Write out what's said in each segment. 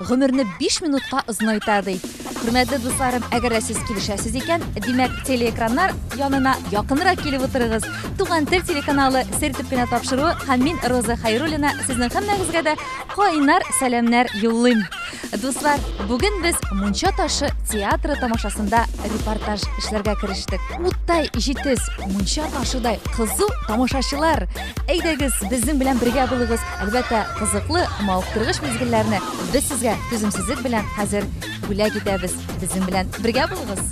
гомерне 5 минутка озынайта ди. Хөрмәтле дусларым, әгәр дә сез килешәсез икән, димәк, телеэкраннар янына якынрак килеп утырыгыз. Туган тел телеканалы сер итеп кенә тапшыруы һәм мин Роза Хайруллина сезнең һәммәгезгә дә кайнар сәламнәр юллыйм. Дуслар, бүген без Мунча ташы театры тамашасында репортаж эшләргә керештек. Уттай җитез, мунча ташыдай кызу тамашачылар! Әйдәгез, безнең белән бергә булыгыз. Әлбәттә, кызыклы, мавыктыргыч мизгелләрне без сезгә түземсезлек белән хәзер бүләк итәбез. Безнең белән бергә булыгыз!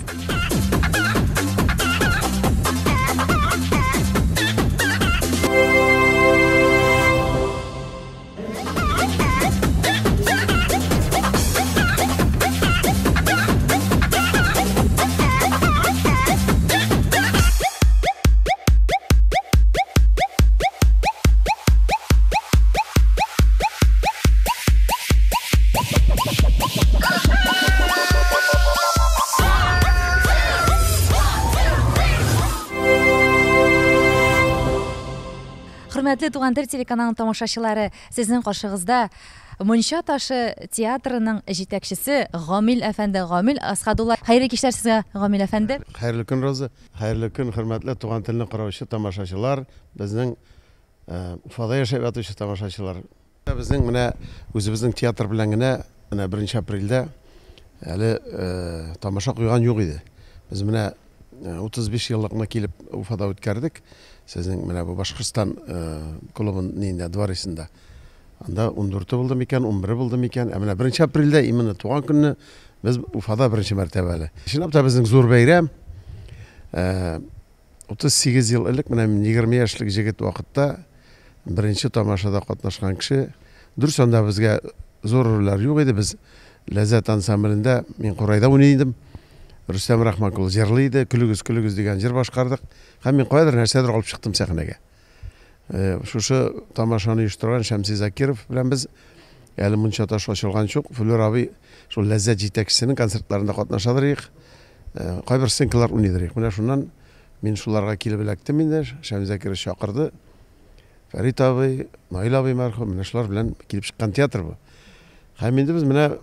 Хөрмәтле Туган тел телеканалының тамашачылары, сезнең каршыгызда Мунча ташы театрының җитәкчесе Гамил әфәнде, Гамил Асхадулла. Хәерле кичләр сезгә, Гамил әфәнде. Хәерле көн, Роза. Хәерле көн, хөрмәтле Туган телне караучы тамашачылар, безнең Уфада яшәп ятучы тамашачылар. Безнең менә үзебезнең театр белән генә менә 1 апрельдә әле тамаша куйган юк иде. Без менә 35 еллыкны килеп Уфада үткәрдек. Сезнең менә бу Башкортстан клубын ниндә дворецында. Анда 14 булды микән, 11 булды микән? Ә менә 1 апрельдә именно туган көнне без Уфада беренче мәртәбә әле. Чынлап та безнең зур бәйрәм. 38 ел элек менә мин 20 яшьлек җегет вакытта беренче тамашада катнашкан кеше. Дөрес, анда безгә зур рольләр юк иде. Без Ләззәт ансамблендә мин курайда уйный идем. Рөстәм Рахманкул җырлый иде. Көлегез, көлегез дигән җыр башкардык. Һәм мин каядыр нәрсәдер алып чыктым сәхнәгә. Шушы тамашаны оештырган Шәмси Закиров белән без әле мунча таш ачылганчы ук Флюр абый шул Ләззәт җитәкчесенең концертларында катнашадыр идек. Кайбер сценкалар уйныйдыр идек. Менә шуннан мин шуларга килеп эләктем инде. Шәмси Закиров чакырды. Фәрит абый, Наил абый мәрхүм, менә шулар белән килеп чыккан театр бу. Һәм инде без менә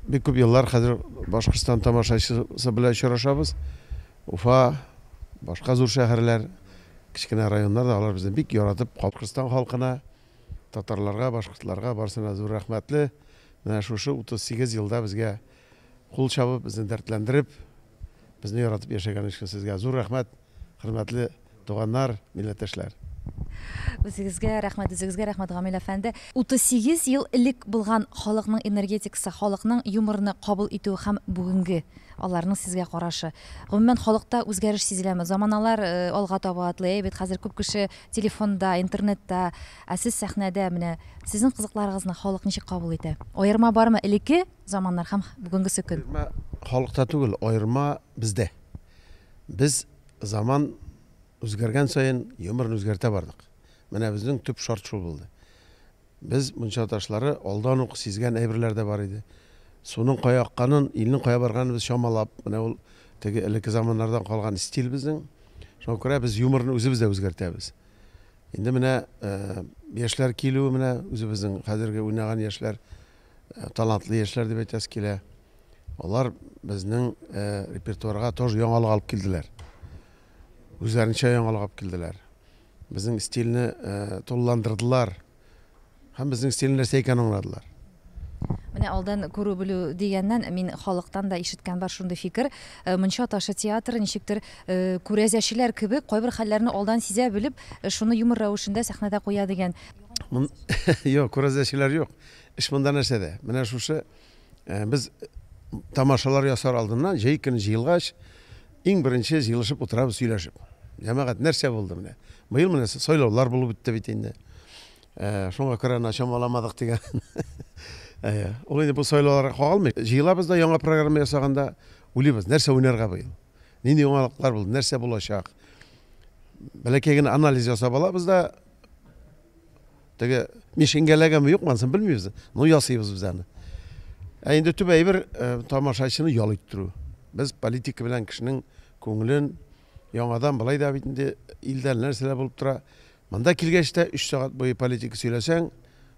бик күп еллар хәзер Башкортстан тамашачысы белән очрашабыз. Уфа, башка зур шәһәрләр, кечкенә районнар да алар безне бик яратып, Башкортстан халкына, татарларга, башкортларга барысына зур рәхмәтле. Менә шушы 38 елда безгә кул чабып, безне дәртләндереп, безне яратып яшәгән өчен сезгә зур рәхмәт, хөрмәтле туганнар, милләттәшләр. Үзегезгә рәхмәт, үзегезгә рәхмәт, Гамил әфәнде. 38 ел элек булган халыкның энергетикасы, халыкның юморны кабул итүе һәм бүгенге аларның сезгә карашы. Гомумән, халыкта үзгәреш сизеләме? Заманалар алга таба атлый, әйе бит, хәзер күп кеше телефонда, интернетта, ә сез сәхнәдә, менә сезнең кызыкларыгызны халык ничек кабул итә? Аерма бармы элекке заманнар һәм бүгенгесе көн? Аерма халыкта түгел, аерма бездә. Без заман үзгәргән саен юморны үзгәртә бардык. Менә безнең төп шарт шул булды. Без мунча ташлары алдан ук сизгән әйберләр дә бар иде. Суның кая акканын, илнең кая барганын без чамалап, менә ул теге элекке заманнардан калган стиль безнең. Шуңа күрә без юморны үзебез дә үзгәртәбез. Инде менә яшьләр килүе, менә үзебезнең хәзерге уйнаган яшьләр, талантлы яшьләр дип әйтәсе килә. Алар безнең репертуарга тоже яңалык алып килделәр. Үзләренчә яңалык алып килделәр. Безнең стильне тулыландырдылар. Һәм безнең стиль нәрсә икәнен аңладылар. Менә алдан күрү белү дигәннән, мин халыктан да ишеткән бар шундый фикер. Мунча ташы театры ничектер күрәзәчеләр кебек кайбер хәлләрне алдан сизә белеп, шуны юмор рәвешендә сәхнәдә куя дигән. Юк, күрәзәчеләр юк. Эш монда нәрсәдә? Менә шушы без тамашалар ясар алдыннан җәй көне җыелгач, иң беренче җыелышып утырабыз сөйләшеп. Җәмәгать, нәрсә булды менә? Быел менә сайлаулар булып үтте бит инде. Шуңа күрә менә чамаламадык дигән. Ул инде бу сайлауларга кагылмый. Җыелабыз да яңа программа ясаганда уйлыйбыз, нәрсә уйнарга быел? Нинди яңалыклар булды, нәрсә булачак? Бәләкәй генә анализ ясап алабыз да, теге мишеньгә эләгәме юкмы, анысын белмибез. Ну, ясыйбыз без аны. Ә инде төп әйбер тамашачыны ял иттерү. Без политика белән кешенең күңелен яңадан былай да бит инде илдә нәрсәләр булып тора. Монда килгәч тә 3 сәгать буе политика сөйләсәң,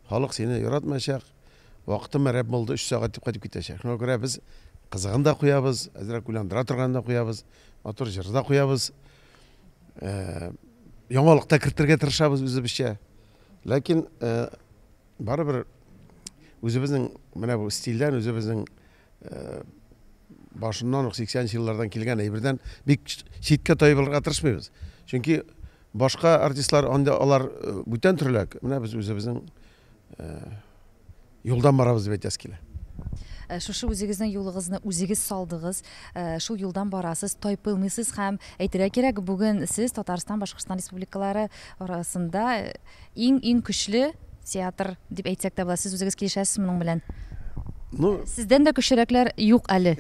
халык сине яратмаячак. Вакытым әрәп булды, 3 сәгать дип кайтып китәчәк. Шуңа күрә без кызыгын да куябыз, әзрәк уйландыра торганын да куябыз, матур җыр да куябыз. Яңалык та кертергә тырышабыз үзебезчә. Ләкин барыбер үзебезнең менә бу стильдән, үзебезнең башыннан ук 80 еллардан килгән әйбердән бик читкә тайпылырга тырышмыйбыз. Чөнки башка артистлар анда алар бүтән төрләк. Менә без үзебезнең юлдан барабыз дип әйтәсе килә. Шушы үзегезнең юлыгызны үзегез салдыгыз, шул юлдан барасыз, тайпылмыйсыз һәм әйтергә кирәк, бүген сез Татарстан, Башкортстан республикалары арасында иң-иң көчле театр дип әйтсәк тә була. Сез үзегез килешәсез моның белән? Ну, сездән дә көчлерәкләр юк әле.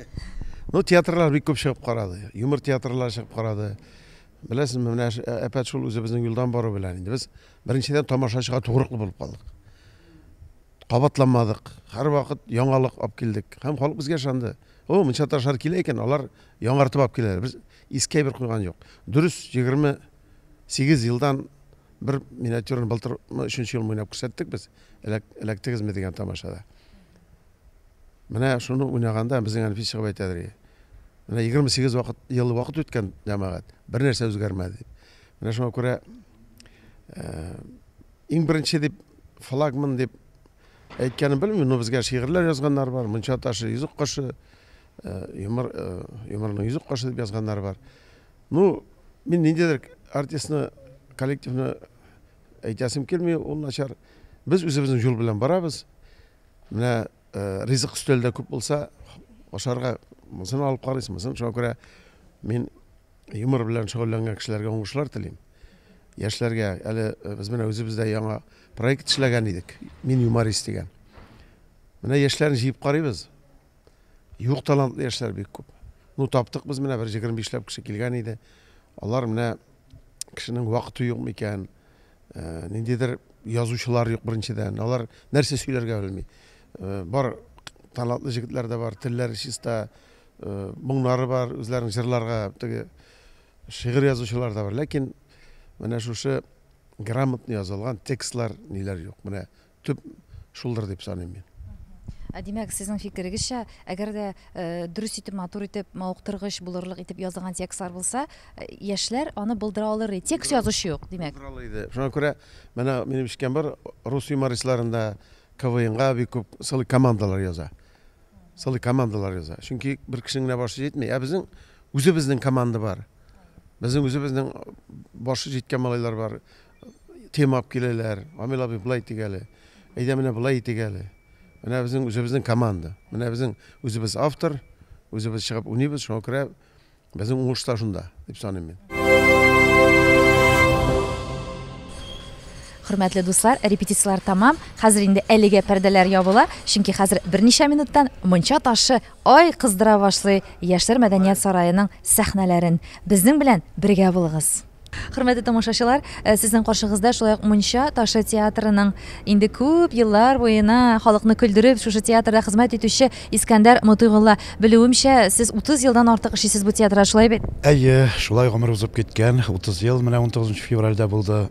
Ну, театрлар бик күп чыгып карады. Юмор театрлары чыгып карады. Беләсезме, менә әпәт шул үзебезнең юлдан бару белән инде без беренчедән тамашачыга тугрыклы булып калдык. Кабатланмадык. Һәрвакыт яңалык алып килдек. Һәм халык безгә ышанды. О, мунча ташлар килә икән, алар яңартып алып киләләр. Без иске әйбер куйган юк. Дөрес, 28 елдан бер миниатюраны былтыр 3 ел уйнап күрсәттек без. Эләктегезме дигән тамашада. Менә шуны уйнаганда безнең Әлфис чыгып әйтәдер. Менә 28 вакыт, ел вакыт үткән җәмәгать, бер нәрсә үзгәрмәде дип. Менә шуңа күрә иң беренче дип флагман дип әйткәнен белмим, но безгә шигырьләр язганнар бар, мунча ташы, йөзек кашы, юмор, юморның йөзек кашы дип язганнар бар. Ну, мин ниндидер артистны, коллективны әйтәсем килми, ул начар. Без үзебезнең юл белән барабыз. Менә ризык өстәлдә күп булса, ашарга монысын алып карыйсың, монысын. Шуңа күрә мин юмор белән шөгыльләнгән кешеләргә уңышлар телим. Яшьләргә әле без менә үзебездә яңа проект эшләгән идек. Мин юморист дигән. Менә яшьләрне җыеп карыйбыз. Юк талантлы яшьләр бик күп. Ну, таптык без менә бер 25ләп кеше килгән иде. Алар менә кешенең вакыты юк микән? Ниндидер язучылар юк беренчедән. Алар нәрсә сөйләргә белми. Бар талантлы җегетләр дә бар, телләре чиста, моңнары бар, үзләренең җырларга теге шигырь язучылар да бар. Ләкин менә шушы грамотно язылган текстлар ниләр юк. Менә төп шулдыр дип саныйм мин. Димәк, сезнең фикерегезчә, әгәр дә дөрес итеп, матур итеп, мавыктыргыч булырлык итеп язылган текстлар булса, яшьләр аны булдыра алыр иде. Текст язучы юк, димәк. Булдыра алыр иде. Шуңа күрә менә минем ишеткән бар, рус юмористларында КВНга бик күп целый командалар яза. Целый командалар яза. Чөнки бер кешенең генә башы җитми. Ә безнең үзебезнең команда бар. Безнең үзебезнең башы җиткән малайлар бар. Тема алып киләләр. Амил абый былай итик әле. Әйдә менә былай итик әле. Менә безнең үзебезнең команда. Менә безнең үзебез автор, үзебез чыгып уйныйбыз. Шуңа күрә безнең уңыш та шунда дип саныйм мин. Хөрмәтле дуслар, репетицияләр тамам. Хәзер инде әлегә пәрдәләр ябыла, чөнки хәзер берничә минуттан мунча ташы ай кыздыра башлый Яшьләр мәдәният сараеның сәхнәләрен. Безнең белән бергә булыгыз. Хөрмәтле тамашачылар, сезнең каршыгызда шулай ук Мунча ташы театрының инде күп еллар буена халыкны көлдереп шушы театрда хезмәт итүче Искәндәр Мотыйгулла. Белүемчә, сез 30 елдан артык эшлисез бу театрда, шулай бит? Әйе, шулай гомер узып киткән. 30 ел менә 19 февральдә булды.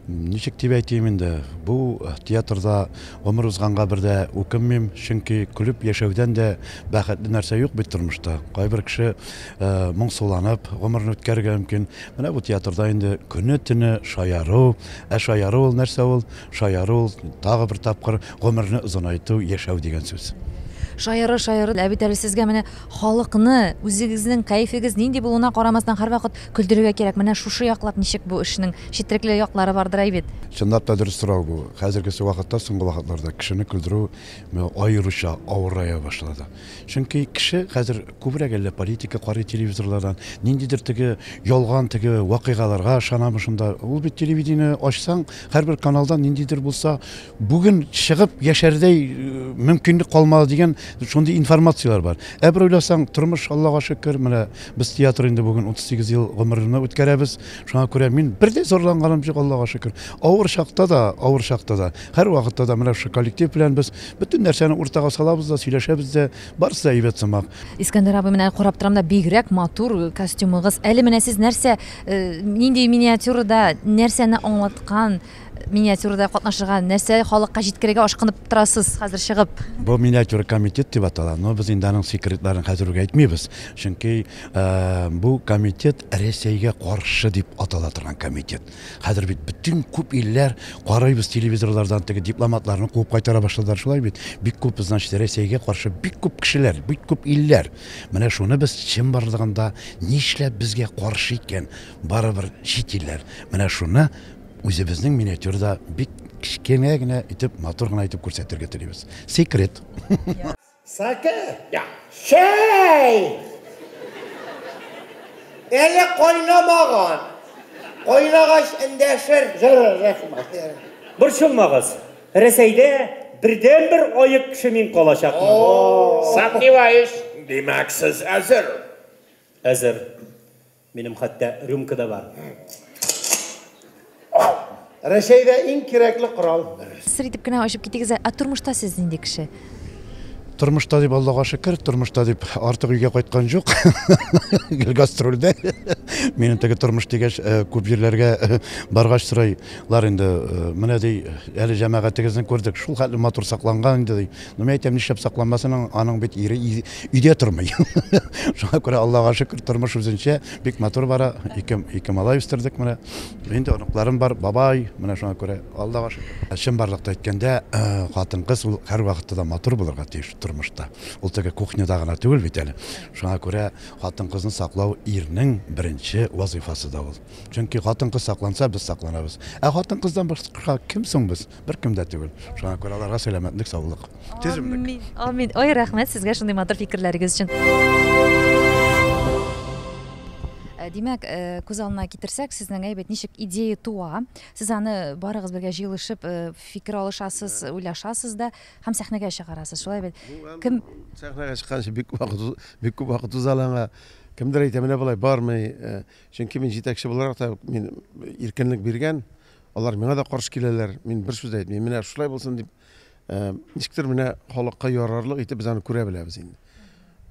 Ничек дип әйтим инде, бу театрда гомер узганга бер дә үкенмим, чөнки көлеп яшәүдән дә бәхетле нәрсә юк бит тормышта. Кайбер кеше моңсуланып гомерен үткәрергә мөмкин. Менә бу театрда инде көне-төне шаяру. Ә шаяру ул нәрсә ул? Шаяру ул тагы бер тапкыр гомерне озынайту, яшәү дигән сүз. Шаяру, шаяру. Ә бит әле сезгә менә халыкны, үзегезнең кәефегез нинди булуына карамастан һәрвакыт көлдерергә кирәк. Менә шушы яклап ничек бу эшнең четерекле яклары бардыр әй бит? Чынлап та дөрес сорау бу. Хәзерге вакытта, соңгы вакытларда кешене көлдерү аеруча авырая башлады. Чөнки кеше хәзер күбрәк әллә политика карый телевизорлардан, ниндидер теге ялган теге вакыйгаларга ышанамы шунда. Ул бит телевидение ачсаң, һәрбер каналдан ниндидер булса, бүген чыгып яшәрдәй мөмкинлек калмады дигән шундый информацияләр бар. Ә бер уйласаң, тормыш Аллага шөкер, менә без театр инде бүген 38 ел гомерне үткәрәбез. Шуңа күрә мин бер дә зарланганым юк, Аллага шөкер. Авыр чакта да, авыр чакта да, һәр вакытта да менә шушы коллектив белән без бөтен нәрсәне уртага салабыз да, сөйләшәбез дә, барысы да әйбәт сымак. Искәндәр абый, менә карап торам да, бигрәк матур костюмыгыз. Әле менә сез нәрсә, нинди миниатюрада нәрсәне аңлаткан миниатюрада катнашырга, нәрсә халыкка җиткерергә ашкынып торасыз хәзер чыгып? Бу миниатюра комитет дип атала, но без инде аның секретларын хәзер үк әйтмибез. Чөнки бу комитет Рәсәйгә каршы дип атала торган комитет. Хәзер бит бөтен күп илләр карыйбыз телевизорлардан теге дипломатларны куып кайтара башладылар, шулай бит. Бик күп, значит, Рәсәйгә каршы бик күп кешеләр, бик күп илләр. Менә шуны без чынбарлыгында нишләп безгә каршы икән барыбер чит илләр. Менә шуны үзебезнең миниатюрада бик кечкенә генә итеп, матур гына итеп күрсәтергә телибез. Секрет. Саке! Чәй! Әле кайнамаган. Кайнагач эндәшер. Ярар, рәхмәт. Борчылмагыз. Рәсәйдә бердәнбер аек кеше мин калачакмын. Сомневаюсь. Димәк, сез әзер. Әзер. Минем хәтта рюмка да бар. Рәсәйдә иң кирәкле корал. Сер итеп кенә ачып китегез, ә тормышта сез нинди кеше? Тормышта дип Аллага шөкер, тормышта дип артык өйгә кайткан юк. Гел гастрольдә. Минем теге тормыш дигәч, күп җирләргә баргач сорыйлар инде, менә ди, әле җәмәгатегезне күрдек, шул хәтле матур сакланган инде ди. Ну, мин әйтәм, нишләп сакланмасын, аның бит ире өйдә тормый. Шуңа күрә Аллага шөкер, тормыш үзенчә бик матур бара. Ике малай үстердек менә. Инде оныкларым бар, бабай, менә шуңа күрә Аллага шөкер. Чынбарлыкта әйткәндә, хатын-кыз ул һәрвакытта да матур булырга тиеш тормышта. Ул теге кухняда гына түгел бит әле. Шуңа күрә хатын-кызны саклау ирнең беренче вазыйфасы да ул. Чөнки хатын-кыз сакланса, без сакланабыз. Ә хатын-кыздан башка кем соң без? Беркем дә түгел. Шуңа күрә аларга сәламәтлек, саулык, түземлек. Амин, амин. Ой, рәхмәт сезгә шундый матур фикерләрегез өчен. Димәк, күз алдына китерсәк, сезнең әйбәт ничек идея туа. Сез аны барыгыз бергә җыелышып, фикер алышасыз, уйлашасыз да һәм сәхнәгә чыгарасыз. Шулай бит? Кем сәхнәгә чыкканчы бик вакыт, бик күп вакыт уза аңа. Кемдер әйтә, менә болай бармый. Чөнки мин җитәкче буларак та мин иркенлек биргән. Алар миңа да каршы киләләр. Мин бер сүз дә әйтмим. Менә шулай булсын дип, ничектер менә халыкка ярарлык итеп без аны күрә беләбез инде.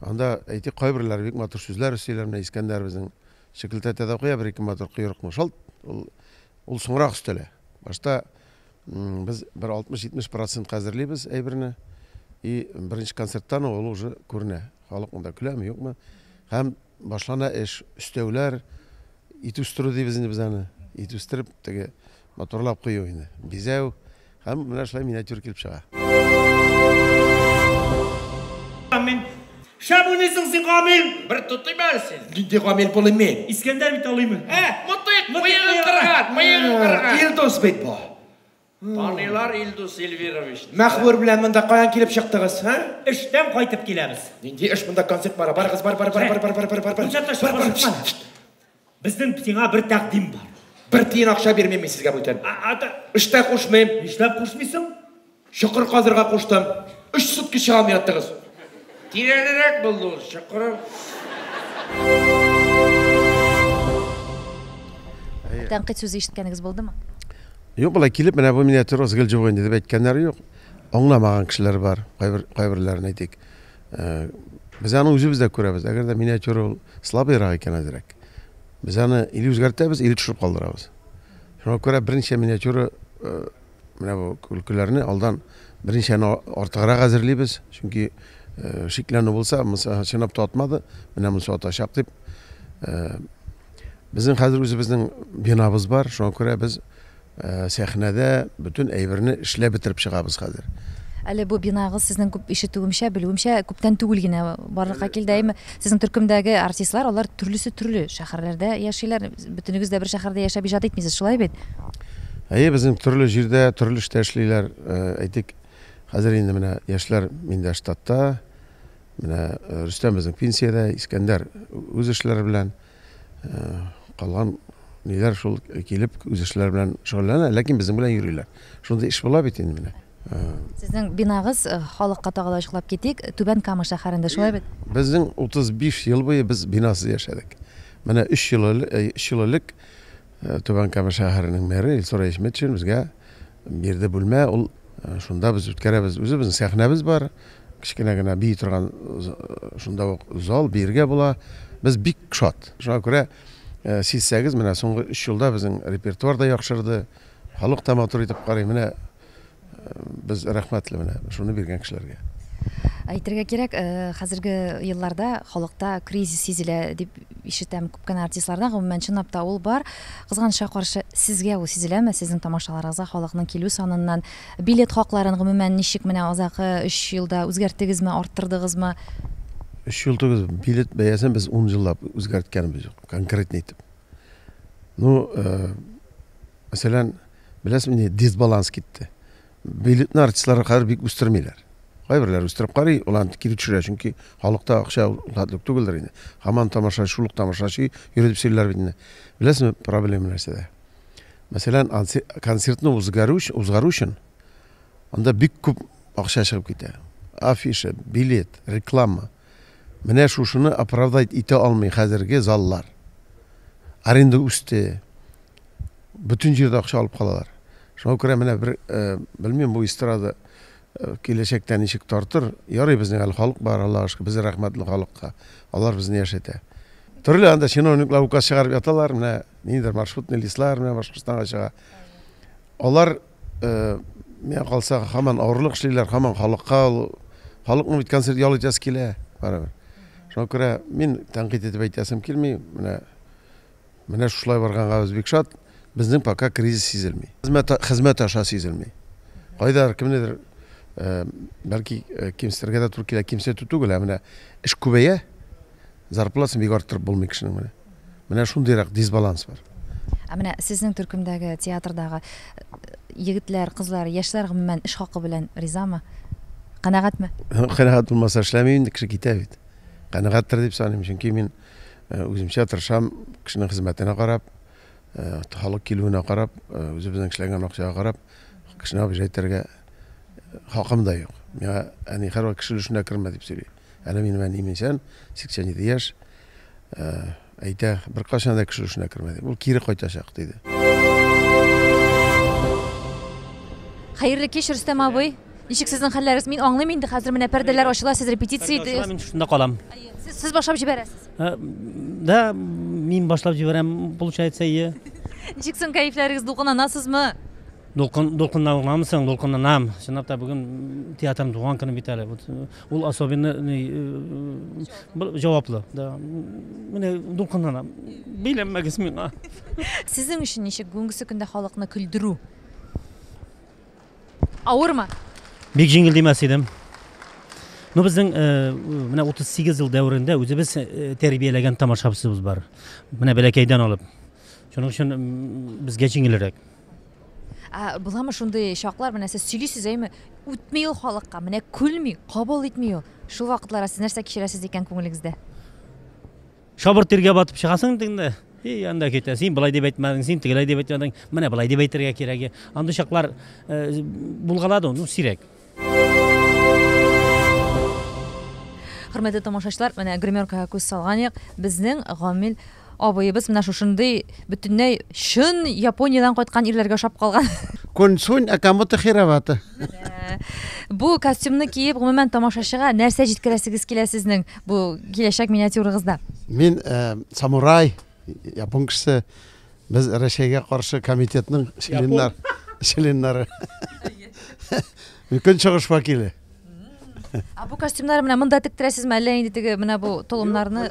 Анда әйтик, кайберләре бик матур сүзләр өстиләр, менә Искәндәр безнең шикелтәтә дә куя бер ике матур койрыкны. Шалт, ул соңрак өстәлә. Башта без бер 60-70 процент хәзерлибез әйберне. И беренче концерттан ул уже күренә. Халык монда көләме, юкмы? Һәм башлана эш, өстәүләр, ит үстерү дибез инде без аны. Ит үстереп, теге матурлап кую инде. Бизәү һәм менә шулай миниатюр килеп чыга. Мин шәп уйныйсың син, Гамил! Бер тотыйм әле син. Нинди Гамил булыйм мин? Искәндәр бит алыймы? Мытык, мыегын кырган, мыегын кырган. Илдус бит бу. Таныйлар Илдус Эльвирович. Мәхбүр белән монда каян килеп чыктыгыз, һа? Эштән кайтып киләбез. Нинди эш монда концерт бара? Барыгыз, бар, бар, бар, бар, бар, бар, бар, бар. Бар, бар. Безнең сиңа бер тәкъдим бар. Бер тиен акча бирмим мин сезгә бүтән. Эштә кушмыйм. Нишләп кушмыйсың? Чокыр казырга куштым. 3 сутка чыга алмый яттыгыз. Тирәнрәк булды ул чокыры. Тәнкыйть сүзе ишеткәнегез булдымы? Юк, болай килеп, менә бу миниатюра гел юк инде дип әйткәннәре юк. Аңламаган кешеләр бар, кайберләрен әйтик. Без аны үзебез дә күрәбез. Әгәр дә миниатюра ул слабыйрак икән әзрәк. Без аны или үзгәртәбез, или төшереп калдырабыз. Шуңа күрә берничә миниатюра, менә бу көлкеләрне алдан берничәне артыграк әзерлибез. Чөнки шикләнү булса, монысы чынлап та атмады, менә монысы атачак дип. Безнең хәзер үзебезнең бинабыз бар, шуңа күрә без сәхнәдә бөтен әйберне эшләп бетереп чыгабыз хәзер. Әле бу бинагыз сезнең күп ишетүемчә, белүемчә, күптән түгел генә барлыкка килде, әйме? Сезнең төркемдәге артистлар, алар төрлесе төрле шәһәрләрдә яшиләр. Бөтенегез дә бер шәһәрдә яшәп иҗат итмисез, шулай бит? Әйе, безнең төрле җирдә, төрле эштә эшлиләр. Әйтик, хәзер инде менә яшьләр миндә штатта, менә Рөстәм безнең пенсиядә, Искәндәр үз эшләре белән, калган ниләр шул килеп үз эшләре белән шөгыльләнә, ләкин безнең белән йөриләр. Шундый эш була бит инде менә. Сезнең бинагыз, халыкка тагы да ачыклап китик, Түбән Кама шәһәрендә, шулай бит? Безнең 35 ел буе без бинасыз яшәдек. Менә 3 ел элек Түбән Кама шәһәренең мэры Илсур Әхмәтшин безгә бирде бүлмә, ул шунда без үткәрәбез. Үзебезнең сәхнәбез бар, кечкенә генә бии торган шунда ук зал, биергә була. Без бик шат. Шуңа күрә сизсәгез, менә соңгы 3 елда безнең репертуар да яхшырды. Халык та матур итеп карый. Менә без рәхмәтле менә шуны биргән кешеләргә. Әйтергә кирәк, хәзерге елларда халыкта кризис сизелә дип ишетәм күп кенә артистлардан. Гомумән, чынлап та ул бар. Кызганычка каршы, сезгә ул сизеләме? Сезнең тамашаларыгызга халыкның килү саныннан, билет хакларын гомумән ничек менә азакы 3 елда үзгәрттегезме, арттырдыгызмы? 3 ел түгел, билет бәясен без 10 еллап үзгәрткәнебез юк, конкретно итеп. Ну, мәсәлән, беләсезме, дисбаланс китте. Билетны артистлар хәзер бик үстермиләр. Кайберләре үстереп карый, уларны кире төшерә, чөнки халыкта акча хәтлек түгелдер инде. Һаман тамаша, шул ук тамашачы йөри дип сөйлиләр бит инде. Беләсезме, проблема нәрсәдә? Мәсәлән, концертны узгару өчен анда бик күп акча чыгып китә. Афиша, билет, реклама. Менә шушыны оправдать итә алмый хәзерге заллар. Аренда үсте. Бөтен җирдә акча алып калалар. Шуңа күрә менә бер, белмим, бу эстрада киләчәктә ничек тартыр. Ярый, безнең әле халык бар, Аллаһка шөкер, без рәхмәтле халыкка. Алар безне яшәтә. Төрле анда чиновниклар указ чыгарып яталар, менә ниндидер маршрутный листлар менә Башкортстанга чыга. Алар, миңа калса, һаман авырлык эшлиләр, һаман халыкка, халыкның бит концерт ял итәсе килә, барыбер. Шуңа күрә мин тәнкыйть итеп әйтәсем килми, менә шулай барганга без бик шат. Безнең пока кризис сизелми. Хезмәт аша сизелми. Кайдадыр кемнедер, бәлки кимсетергә дә туры килә, кимсетү түгел, ә менә эш күбәя, зарплатасын бик арттырып булмый кешенең менә. Менә шундыйрак дисбаланс бар. Ә менә сезнең төркемдәге, театрдагы егетләр, кызлар, яшьләр гомумән эш хакы белән ризамы? Канәгатьме? Канәгать булмаса эшләмим инде, кеше китә бит. Канәгатьтер дип саныйм, чөнки мин үземчә тырышам, кешенең хезмәтенә карап, халык килүенә карап, үзебезнең эшләгән акчага карап, кешене обижать итәргә хакым да юк. Миңа әни һәрвакыт кеше өлешенә кермә дип сөйли. Әле минем әнием исән, 87 яшь, әйтә, беркайчан да кеше өлешенә кермә дип. Ул кире кайтачак, диде. Хәерле кич, Рөстәм абый. Ничек сезнең хәлләрегез? Мин аңлыйм инде, хәзер менә пәрдәләр ачыла, сез репетиция итәсез. Мин шунда калам. Сез башлап җибәрәсез. Да, мин башлап җибәрәм, получается, ие. Ничек соң кәефләрегез, дулкынланасызмы? Дулкынланамсың, дулкынланам. Чынлап та бүген театрның туган көне бит әле. Ул особенно җаваплы. Да. Менә дулкынланам. Бәйләнмәгез миңа. Сезнең өчен ничек бүгенге көндә халыкны көлдерү? Авырмы? Бик җиңел димәс идем. Ну, безнең менә 38 ел дәверендә үзебез тәрбияләгән тамашачыбыз бар. Менә бәләкәйдән алып. Шуның өчен безгә җиңелрәк. Ә буламы шундый чаклар, менә сез сөйлисез, әйме, үтми ул халыкка, менә көлми, кабул итми ул. Шул вакытларда сез нәрсә кичерәсез икән күңелегездә? Шабыр тиргә батып чыгасың инде. И, анда китә. Син былай дип әйтмәдең, син тегеләй дип әйтмәдең. Менә былай дип әйтергә кирәк. Андый чаклар булгалады, ну, сирәк. Хөрмәтле тамашачылар, менә гримеркага күз салган як, безнең Гамил абыебыз менә шушындый бөтенләй чын Япониядән кайткан ирләргә ошап калган. Кунсунь Акамото Хировато. Бу костюмны киеп, гомумән тамашачыга нәрсә җиткерәсегез килә сезнең бу киләчәк миниатюрагызда? Мин самурай, япон кешесе. Без Рәчәйгә каршы комитетның членнары. Көнчыгыш вәкиле. Ә бу костюмнар менә монда тектерәсезме, әллә инде теге менә бу толымнарны?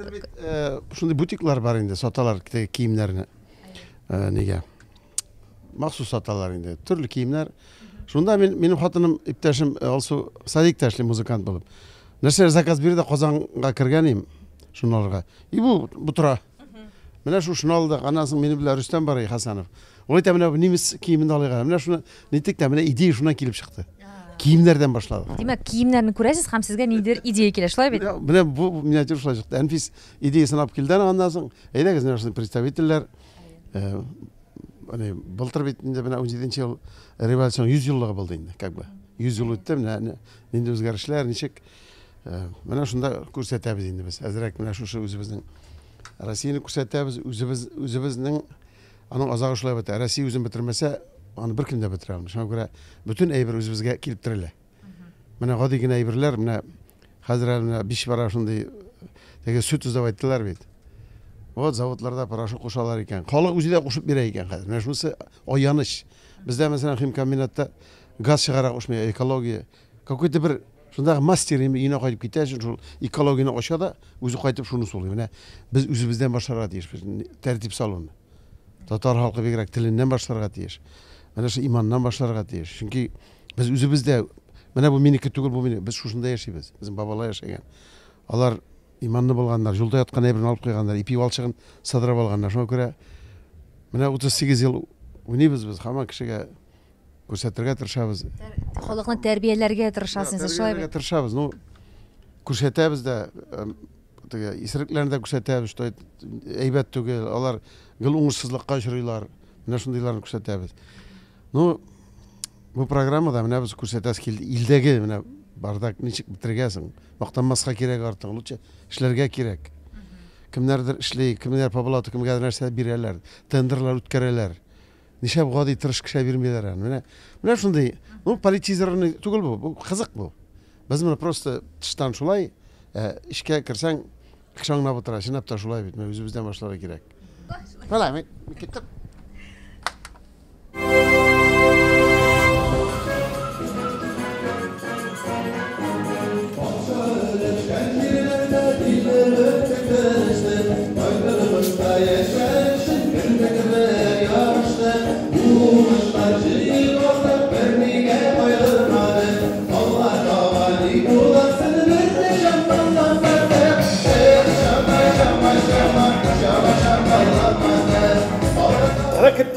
Шундый бутиклар бар инде, саталар теге киемнәрне. Нигә? Махсус саталар инде, төрле киемнәр. Шунда минем хатыным, иптәшем Алсу садикта эшли музыкант булып. Нәрсә заказ бирде, Казанга кергән идем, шуны алырга. И бу тора. Менә шушыны алдык, аннан соң минем белән Рөстәм бар, Хасанов. Ул әйтә, менә немец киемен алыйк. Менә шуны нитек тә, менә идея шуннан килеп чыкты. Киемнәрдән башладык. Димәк, киемнәрне күрәсез һәм сезгә ниндидер идея килә, шулай бит? Менә бу миниатюра шулай чыкты. Әнфис идеясын алып килде, аннан соң, әйдәгез, менә шундый представительләр. Былтыр бит инде менә 17 ел революциянең 100 еллыгы булды инде, как бы. 100 ел үтте, менә нинди үзгәрешләр, ничек. Менә шунда күрсәтәбез инде без. Әзрәк менә шушы үзебезнең Россияне күрсәтәбез, үзебезнең аның азагы шулай бетә. Россия үзен бетермәсә, аны беркем дә бетерә алмый. Шуңа күрә бөтен әйбер үзебезгә килеп терелә. Менә гади генә әйберләр, менә хәзер әле менә биш бара шундый теге сөт эзләп әйттеләр бит. Вот заводларда порошок кушалар икән. Халык үзе дә кушып бирә икән хәзер. Менә шунысы аяныч. Бездә, мәсәлән, химкомбинатта газ чыгара кушмый, экология. Какой-то бер шундагы мастер инде өенә кайтып китә, шул экологияне ача да, үзе кайтып шуны сулый. Менә без үзебездән башларга тиешбез тәртип салуны. Татар халкы бигрәк теленнән башларга тиеш. Менә шу иманнан башларга тиеш. Чөнки без үзебездә менә бу минеке түгел, бу минеке. Без шушында яшибез. Безнең бабалар яшәгән. Алар иманлы булганнар, юлда яткан әйберне алып куйганнар, ипи валчыгын сыдырып алганнар. Шуңа күрә менә 38 ел уйныйбыз без, һаман кешегә күрсәтергә тырышабыз. Халыкны тәрбияләргә тырышасыз, шулай бит? Тырышабыз. Ну, күрсәтәбез дә, теге исерекләрне дә күрсәтәбез, что әйбәт түгел, алар гел уңышсызлыкка очрыйлар. Менә шундыйларны күрсәтәбез. Ну, бу программада менә без күрсәтәсе килде. Илдәге менә бардак ничек бетерергә? Мактанмаска кирәк артык, лучше эшләргә кирәк. Кемнәрдер эшли, кемнәр по блату, кемгәдер нәрсә бирәләр, тендерлар үткәрәләр. Нишләп гади тырыш кешегә бирмиләр аны? Менә, менә шундый, ну, политизированный түгел бу, бу кызык бу. Без моны просто тыштан шулай, эчкә керсәң, кеше аңлап утыра, чынлап та шулай бит, менә үзебездән башларга кирәк. Шулай, мин киттем.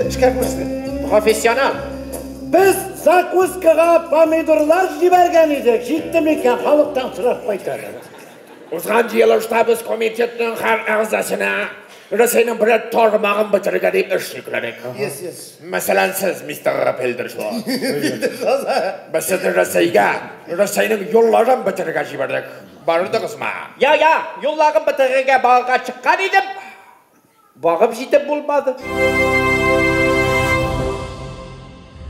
Эшкә күчте. Профессионал. Без закускага помидорлар җибәргән идек. Җитте микән? Халыктан сорап кайтарыр. Узган җыелышта без комитетның һәр әгъзасына Рәсәйнең берәр тармагын бетерергә дип эш йөкләдек. Yes, yes. Мәсәлән, сез, мистер Пелдершо. Без сезне Рәсәйгә, Рәсәйнең юлларын бетерергә җибәрдек. Бардыгызмы? Я, я, юлларын бетерергә барырга чыккан идем. Барып җитеп булмады.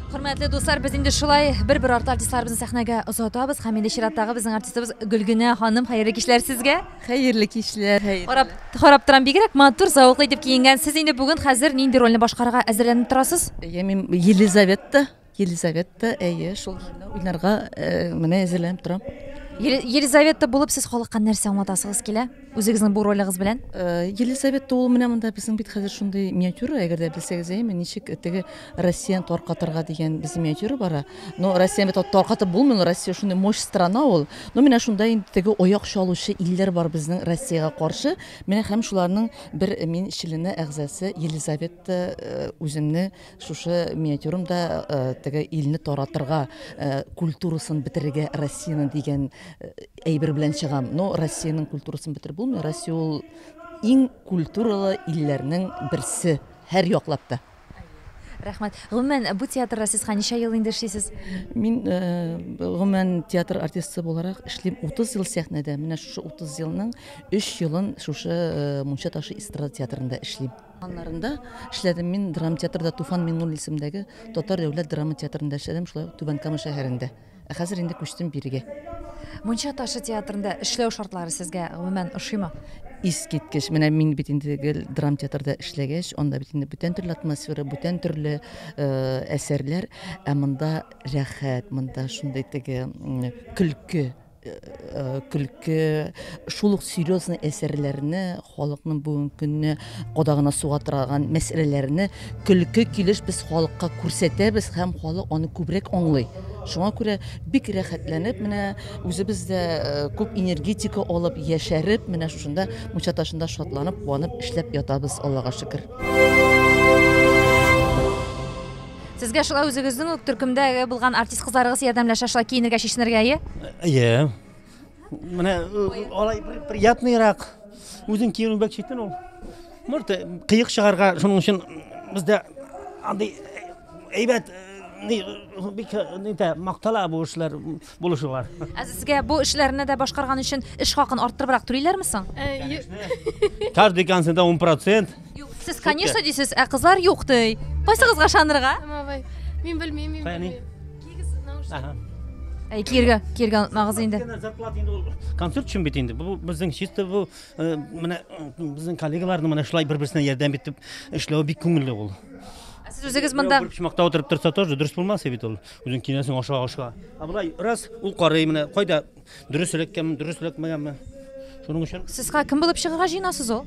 Хөрмәтле дуслар, без инде шулай бер-бер артлы артистларыбызны сәхнәгә озатабыз һәм инде чираттагы безнең артистыбыз Гөлгенә ханым, хәерле кичләр сезгә. Хәерле кичләр. Карап, карап торам, бигрәк матур, зәвыклы итеп киенгән. Сез инде бүген хәзер нинди рольне башкарырга әзерләнеп торасыз? Әйе, мин Елизавета, Елизавета, әйе, шул рольне уйнарга менә әзерләнеп торам. Елизавета булып сез халыкка нәрсә аңлатасыгыз килә? Үзегезнең бу ролегыз белән? Елизавета ул менә монда безнең бит хәзер шундый миниатюра, әгәр дә белсәгез, әйеме, ничек теге Россияне таркатырга дигән безнең миниатюра бара. Но Россияне бит таркатып булмый, Россия шундый мощь страна ул. Но менә шунда инде теге аяк чалучы илләр бар безнең Россиягә каршы. Менә һәм шуларның бер мин члены әгъзасы Елизавета үземне шушы миниатюрамда теге илне таратырга, культурасын бетерергә Россияның дигән әйбер белән чыгам. Но Россиянең культурасын бетереп булмый. Россия ул иң культуралы илләрнең берсе һәр яклап та. Рәхмәт. Гомумән, бу театрда сез ничә ел инде эшлисез? Мин гомумән театр артисты буларак эшлим 30 ел сәхнәдә. Менә шушы 30 елның 3 елын шушы Мунча ташы эстрада театрында эшлим. Аннарында эшләдем мин драма театрда Туфан Миңнуллин исемендәге Татар дәүләт драма театрында эшләдем, шулай ук Түбән Кама шәһәрендә. Ә хәзер инде күчтем бирегә. Мунча ташы театрында эшләү шартлары сезгә гомумән ошыймы? Искиткеч. Менә мин бит инде гел драма театрда эшләгәч, анда бит инде бүтән төрле атмосфера, бүтән төрле әсәрләр, ә монда рәхәт, монда шундый теге көлке, көлке, шул ук серьезный әсәрләрне, халыкның бүгенге көнне кадагына суга торган мәсьәләләрне көлке килеш без халыкка күрсәтәбез һәм халык аны күбрәк аңлый. Шуңа күрә бик рәхәтләнеп, менә үзебез дә күп энергетика алып, яшәреп, менә шушында Мунча ташында шатланып, куанып эшләп ятабыз, Аллага шөкер. Сезгә шулай үзегезнең үк төркемдә булган артист кызларыгыз ярдәмләшә шулай киенергә, чишенергә, әйе? Әйе. Менә алай приятныйрак. Үзең киенү бик читен ул. Может, кыек чыгарга, шуның өчен бездә андый әйбәт бик нитә мактала бу эшләр, булышулар. Ә сезгә бу эшләрне дә башкарган өчен эш хакын арттырыбрак түлиләрме соң? Каждый концертта 10%. Юк, сез, конечно, дисез, ә кызлар юк ди. Кайсыгызга ышанырга? Мин белмим, мин белмим. Кигез наушник. Әй, киергә, киергә онытмагыз инде. Зарплата инде ул концерт өчен бит инде. Бу безнең чисто бу менә безнең коллегаларның менә шулай бер-берсенә ярдәм итеп эшләве бик күңелле ул. Ә сез үзегез монда Бер почмакта утырып торса тоже дөрес булмас бит ул. Үзең киенәсең, аша, аша. Ә болай раз ул карый менә кайда дөрес эләккәнме, дөрес эләкмәгәнме. Шуның өчен Сез кем булып чыгарга җыенасыз ул?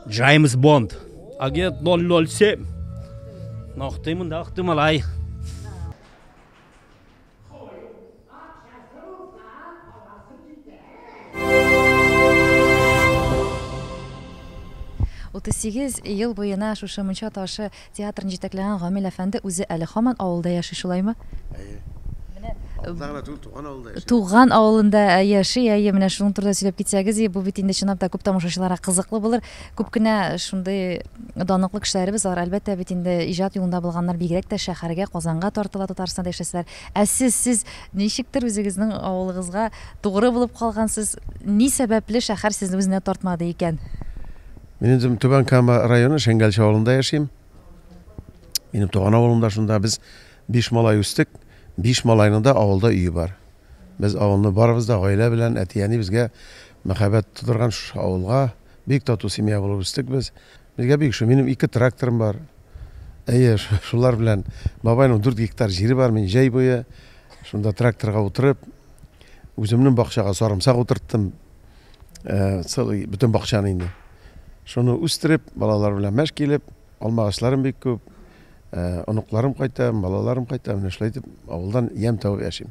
Джеймс Бонд. Агент 007. Нохты монда, ахты малай. 38 ел буена шушы Мунча ташы театрын җитәкләгән Гамил әфәнде үзе әле һаман авылда яши, шулаймы? Әйе. Авылда гына түгел, туган авылда яши. Туган авылында яши, әйе, менә шуның турында сөйләп китсәгез, бу бит инде чынлап та күп тамашачыларга кызыклы булыр. Күп кенә шундый данлыклы кешеләребез, алар әлбәттә бит инде иҗат юлында булганнар, бигрәк тә шәһәргә, Казанга тартыла, Татарстанда яшәсәләр. Ә сез, сез ничектер үзегезнең авылыгызга тугры булып калгансыз, ни сәбәпле шәһәр сезне үзенә тартмады икән? Мин үзем Түбән Кама районы Шәңгәлче авылында яшим. Минем туган авылым да шунда. Без биш малай үстек. Биш малайның да авылда өе бар. Без авылны барыбыз да гаилә белән, әти-әни безгә мәхәббәт тудырган шушы авылга. Бик тату семья булып үстек без. Безгә бик шул. Минем ике тракторым бар. Әйе, шулар белән бабайның 4 гектар җире бар. Мин җәй буе шунда тракторга утырып, үземнең бакчага сарымсак утырттым. Целый бөтен бакчаны инде. Шуны үстереп, балалар белән мәш килеп, алмагачларым бик күп, оныкларым кайта, балаларым кайта, менә шулай итеп авылдан ямь табып яшим.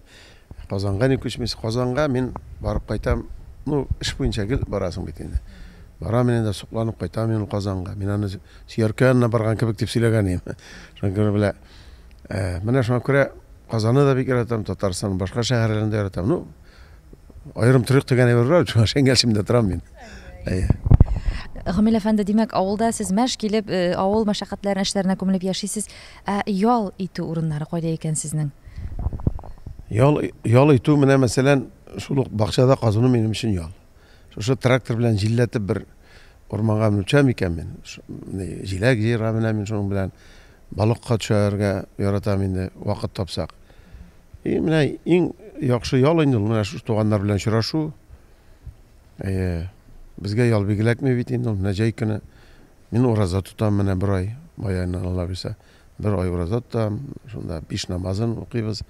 Казанга ни күчмис, Казанга мин барып кайтам, ну, эш буенча гел барасың бит инде. Барам мин инде, сокланып кайтам мин Казанга. Мин аны сөяркә янына барган кебек дип сөйләгән идем. Шуңа күрә белә, менә шуңа күрә Казанны да бик яратам, Татарстанның башка шәһәрләрен дә яратам. Ну, аерым торыйк дигән әйбер бар, шуңа Шәңгәлчемдә торам мин. Әйе. Гамил әфәнде, димәк, авылда сез мәш килеп, авыл мәшәкатьләренә, эшләренә күмелеп яшисез. Ә ял итү урыннары кайда икән сезнең? Ял, ял итү менә мәсәлән, шул ук бакчада казыну минем өчен ял. Шушы трактор белән җилләтеп бер урманга менеп төшәм икән мин. Җиләк җыярга менәм мин шуның белән. Балыкка төшәргә яратам инде, вакыт тапсак. И менә иң яхшы ял инде ул менә шушы туганнар белән очрашу. Әйе, безгә ял бик эләкми бит инде ул. Менә җәй көне мин ураза тотам менә бер ай, май аеннан Алла бирсә. Бер ай ураза тотам, шунда биш намазын укыйбыз.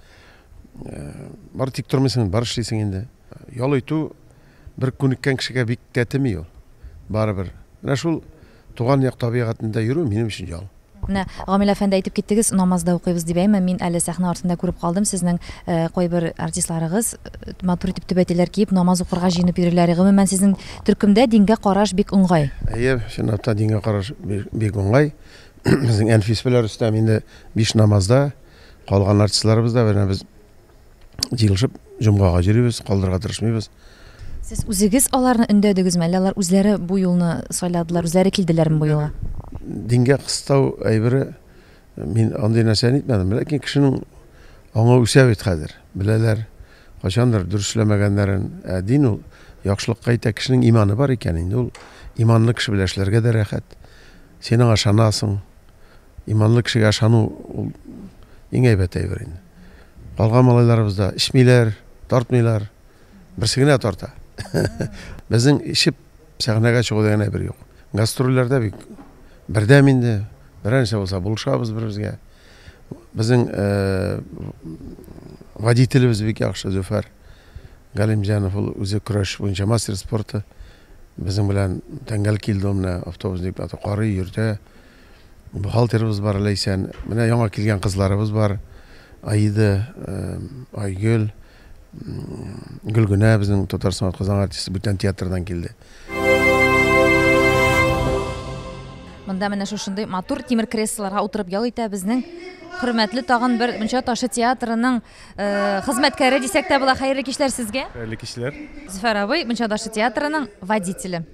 Бар тик тормыйсың, бар эшлисең инде. Ял итү бер күнеккән кешегә бик тәтеми ул. Барыбер. Менә шул туган як табигатендә йөрү минем өчен ял. Менә Гамил әфәнде әйтеп киттегез, намаз да укыйбыз дип, әйме? Мин әле сәхнә артында күреп калдым, сезнең кайбер артистларыгыз матур итеп түбәтәйләр киеп, намаз укырга җыенып йөриләр. Гомумән, сезнең төркемдә дингә караш бик уңай. Әйе, чынлап та дингә караш бик уңай. Безнең Әнфис белән Рөстәм инде биш намазда, калган артистларыбыз да менә без җыелышып җомгага йөрибез, калдырырга тырышмыйбыз. Сез үзегез аларны өндәдегезме, әллә алар үзләре бу юлны сайладылар, үзләре килделәрме бу юлга? Дингә кыстау әйбере, мин андый нәрсәне әйтмәдем, ләкин кешенең аңы үсә бит хәзер. Беләләр, кайчандыр дөрес эшләмәгәннәрен. Ә дин ул яхшылыкка итә, кешенең иманы бар икән инде ул иманлы кеше белән эшләргә дә рәхәт. Син аңа ышанасың. Иманлы кешегә ышану ул иң әйбәт әйбер инде. Калган малайларыбыз да эчмиләр, тартмыйлар. Берсе генә тарта. Безнең эчеп сәхнәгә чыгу дигән әйбер юк. Гастрольләрдә бик бердәм инде. Берәр нәрсә булса булышабыз бер-беребезгә. Безнең водителебез бик яхшы, Зөфәр Галимҗанов, ул үзе көрәш буенча мастер спорта. Безнең белән тәңгәл килде ул менә автобус дип карый, йөртә. Бухгалтерыбыз бар, Ләйсән. Менә яңа килгән кызларыбыз бар. Аида, Айгөл, Гөлгенә безнең Татарстан атказанган артисты бүтән театрдан килде. Монда менә шушындый матур тимер креслоларга утырып ял итә безнең хөрмәтле тагын бер Мунча ташы театрының хезмәткәре дисәк тә була. Хәерле кичләр сезгә. Хәерле кичләр. Зөфәр абый, Мунча ташы театрының водителе.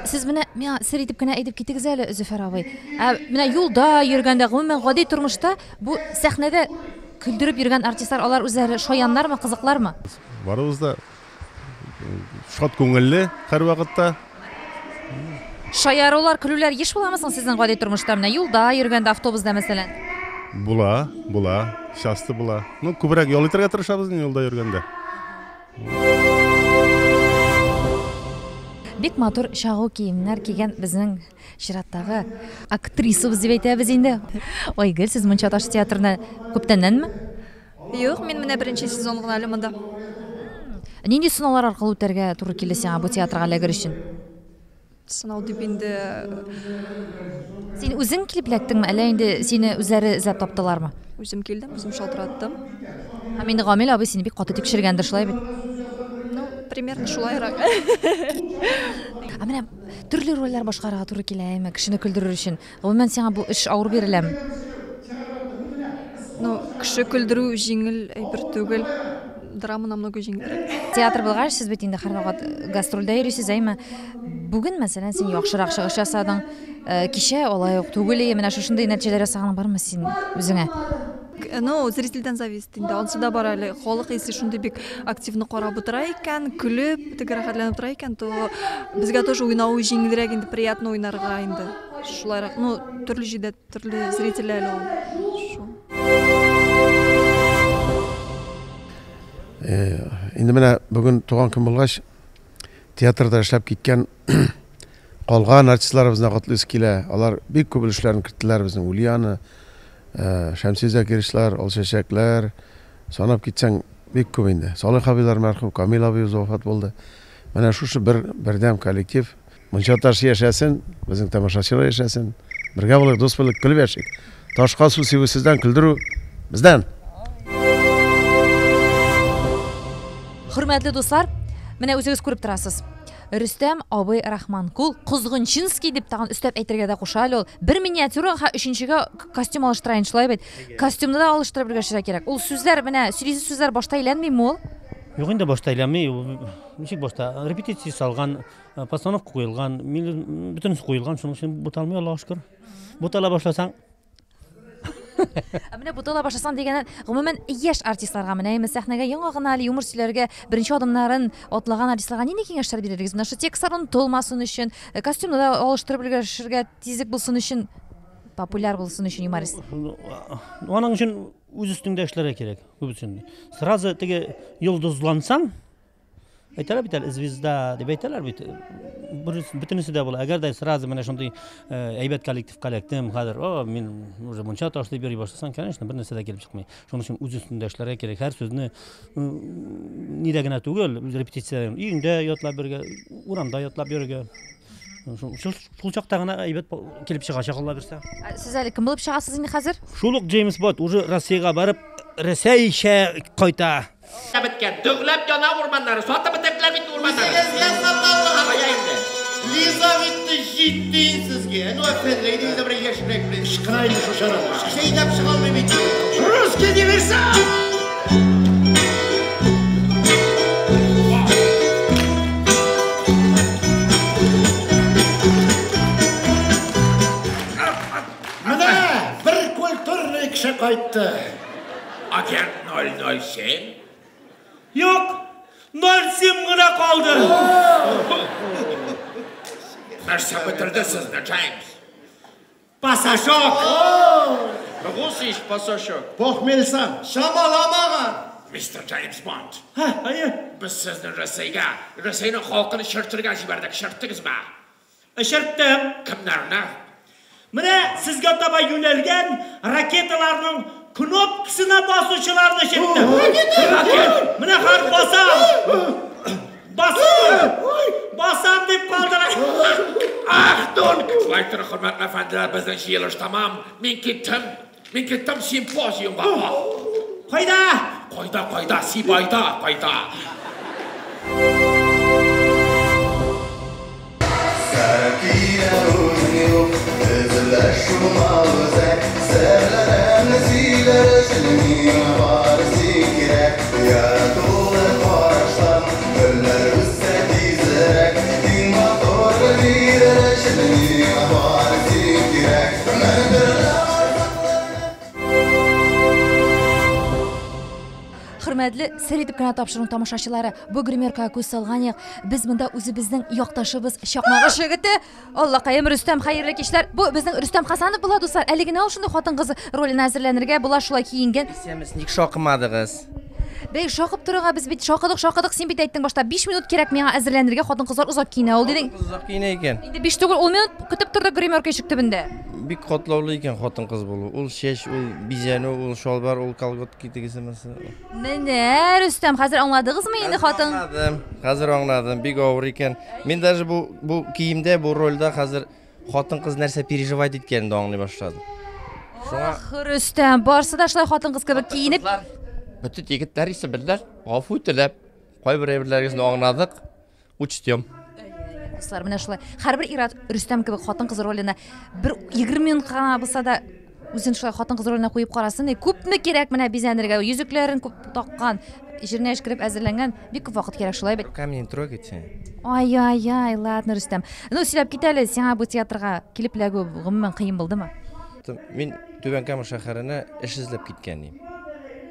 Сез менә миңа сер итеп кенә әйтеп китегез әле, Зөфәр абый. Ә менә юлда йөргәндә, гомумән гади тормышта бу сәхнәдә көлдереп йөргән артистлар, алар үзләре шаяннармы, кызыклармы? Барыбыз да шат күңелле һәрвакытта. Шаярулар, көлүләр еш буламы соң сезнең гади тормышта? Менә юлда йөргәндә, автобуста мәсәлән. Була, була, часто була. Ну, күбрәк ял итәргә тырышабыз инде юлда йөргәндә. Бик матур чагу киемнәр кигән безнең чираттагы актрисабыз дип әйтәбез инде. Айгөл, сез Мунча ташы театрына күптәннәнме? Юк, мин менә беренче сезон гына әле монда. Нинди сынаулар аркылы үтәргә туры килде сиңа бу театрга эләгер өчен? Сынау дип инде. Син үзең килеп эләктеңме, әллә инде сине үзләре эзләп таптылармы? Үзем килдем, үзем шалтыраттым. Һәм инде Гамил абый сине бик каты тикшергәндер, шулай бит? Ну, примерно шулайрак. Ә менә төрле рольләр башкарырга туры киләме, кешене көлдерер өчен? Гомумән, сиңа бу эш авыр биреләме? Ну, кеше көлдерү җиңел әйбер түгел. Драма намного җиңелрәк. Театр булгач, сез бит инде һәрвакыт гастрольдә йөрисез, әйме? Бүген, мәсәлән, син яхшырак чыгыш ясадың. Кичә алай ук түгел, менә шушындый нәтиҗәләр ясаганың бармы син үзеңә? Ну, зрительдән зависит инде. Ансы да бар әле. Халык если шундый бик активно карап утыра икән, көлеп, теге рәхәтләнеп утыра икән, то безгә тоже уйнавы җиңелрәк инде, приятно уйнарга инде. Шулайрак. Ну, төрле җирдә төрле зритель әле ул. Шул. Инде менә бүген туган көн булгач, театрда эшләп киткән калган артистларыбызны котлыйсы килә. Алар бик күп өлешләрен керттеләр безнең Ульяна, Шәмси Закировичлар, Алчәчәкләр, санап китсәң бик күп инде. Салих абыйлар мәрхүм, Камил абыебыз вафат булды. Менә шушы бер бердәм коллектив. Мунча ташы яшәсен, безнең тамашачылар яшәсен. Бергә булыйк, дус булыйк, көлеп яшик. Ташка су сибү сездән, көлдерү бездән. Хөрмәтле дуслар, менә үзегез күреп торасыз. Рөстәм абый Рахманкул, Козгынчинский дип тагын өстәп әйтергә дә куша әле ул. Бер миниатюрага өченчегә костюм алыштыра инде, шулай бит. Костюмны да алыштырып өлгерергә кирәк. Ул сүзләр, менә сөйлисе сүзләр башта әйләнмиме ул? Юк инде, башта әйләнми. Ничек башта? Репетиция салган, постановка куелган, бөтенесе куелган, шуның өчен буталмый, Аллага шөкер. Бутала башласаң, Ә менә бутала башласаң дигәннән, гомумән, яшь артистларга, менә инде сәхнәгә яңа гына әле юмор сөйләргә беренче адымнарын атлаган артистларга нинди киңәшләр биререгез? Менә шул текстлар онытылмасын өчен, костюмны да алыштырып өлгерергә тизлек булсын өчен, популяр булсын өчен юморист. Аның өчен үз өстеңдә эшләргә кирәк, күбесен. Сразу теге йолдызлансаң, әйтәләр бит әле, звезда дип әйтәләр бит. Бөтенесе дә була. Әгәр дә сразу менә шундый әйбәт коллективка эләктем, хәзер, о, мин уже мунча ташлый йөри башласаң, конечно, бер нәрсә дә килеп чыкмый. Шуның өчен үз өстеңдә эшләргә кирәк. Һәр сүзне нидә генә түгел, репетиция өеңдә ятлап йөрергә, урамда ятлап йөрергә. Шул чакта гына әйбәт килеп чыгачак, Алла бирсә. Сез әле кем булып чыгасыз инде хәзер? Шул ук Джеймс Бонд уже Россиягә барып, Рәсәйчә кайта. Беткән, дөрләп яна урманнары, сатып бетерделәр бит урманнары. Үзегезгә саталар. Кая инде? Лизавета җитте сезгә. Ну, әфәнде, әйдәгез бер яшьрәк белән. Ычкына инде шул шарап. Чәйнәп чыга алмый бит. Русский диверсант! Менә бер культурный кеше кайтты. Агент 007? Юк, 07 гына калды. Нәрсә бетерде сезне, Джеймс? Пасашок. Русич пасашок. Похмельсан. Чамаламаган. Мистер Джеймс Бонд. Һә, әйе. Без сезне Рәсәйгә, Рәсәйнең халкын эчертергә җибәрдек. Эчерттегезме? Эчерттем. Кемнәрне? Менә сезгә таба юнәлгән ракеталарның кнопкасына басучыларны эчерттем. Менә хәзер басам. Басам. Басам дип калдыра. Achtung! Шулай торып, хөрмәтле әфәнделәр, безнең җыелыш тәмам. Мин киттем. Мин киттем симпозиумга. Кайда? Кайда, кайда, Сибайда, кайда. Хөрмәтле сер итеп кенә тапшыруның тамашачылары, бу гримеркага күз салган як, без монда үзебезнең якташыбыз Чакмагыш егете, Аллакаем Рөстәм, хәерле кичләр. Бу безнең Рөстәм Хасанов була, дуслар. Әле генә ул шундый хатын-кыз роленә әзерләнергә була, шулай киенгән. Исәнмесез, ник шакымадыгыз? Бәй, шакып торырга без бит шакыдык, шакыдык, син бит әйттең башта 5 минут кирәк миңа әзерләнергә, хатын-кызлар озак киенә ул дидең. Хатын-кыз озак киенә икән. Инде 5 түгел, 10 минут көтеп тордык гримерка ишек төбендә. Бик катлаулы икән хатын-кыз булу. Ул чәч, ул бизәнү, ул чалбар, ул колготки тегесе монысы. Менә, Рөстәм, хәзер аңладыгызмы инде хатын? Аңладым, хәзер аңладым, бик авыр икән. Мин даже бу бу киемдә, бу рольдә хәзер хатын-кыз нәрсә переживать иткәнен дә аңлый башладым. Шуңа Ах, Рөстәм, барсы да шулай хатын-кыз кебек киенеп. Бөтен егетләр исеменнән гафу теләп, кайбер әйберләрегезне аңладык, учтем. Дуслар, менә шулай. Һәрбер ир-ат Рөстәм кебек хатын-кыз роленә бер 20 минут кына булса да үзен шулай хатын-кыз роленә куеп карасын. Күпме кирәк менә бизәнергә, йөзекләрен күп таккан, җиренә эшкереп әзерләнгән, бик күп вакыт кирәк шулай бит. Руками не трогайте. Ай-яй-яй, ладно, Рөстәм. Ну, сөйләп кит әле, сиңа бу театрга килеп эләгү гомумән кыен булдымы? Мин Түбән Кама шәһәренә эш эзләп киткән идем.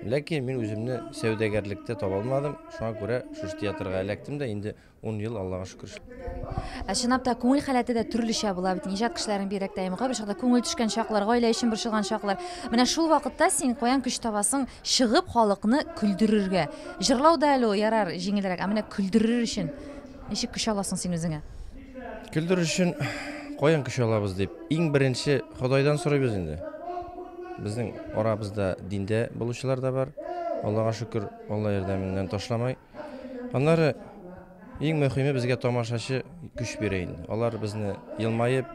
Ләкин мин үземне сәүдәгәрлектә таба алмадым, шуңа күрә шушы театрга эләктем дә инде 10 ел Аллага шөкер. Ә чынлап та күңел халәте дә төрлечә була бит. Иҗат кешеләренең бигрәк тә кайбер чакта күңел төшкән чаклар, гаилә өчен борчылган чаклар. Менә шул вакытта син каян көч табасың чыгып халыкны көлдерергә? Җырлау да әле ул ярар, җиңелрәк, ә менә көлдерер өчен ничек көч аласың син үзеңә? Көлдерер өчен каян көч алабыз дип, иң беренче Ходайдан сорыйбыз инде. Безнең арабызда диндә булучылар да бар. Аллага шөкер, Алла ярдәменнән ташламай. Аннары иң мөһиме безгә тамашачы көч бирә инде. Алар безне елмаеп,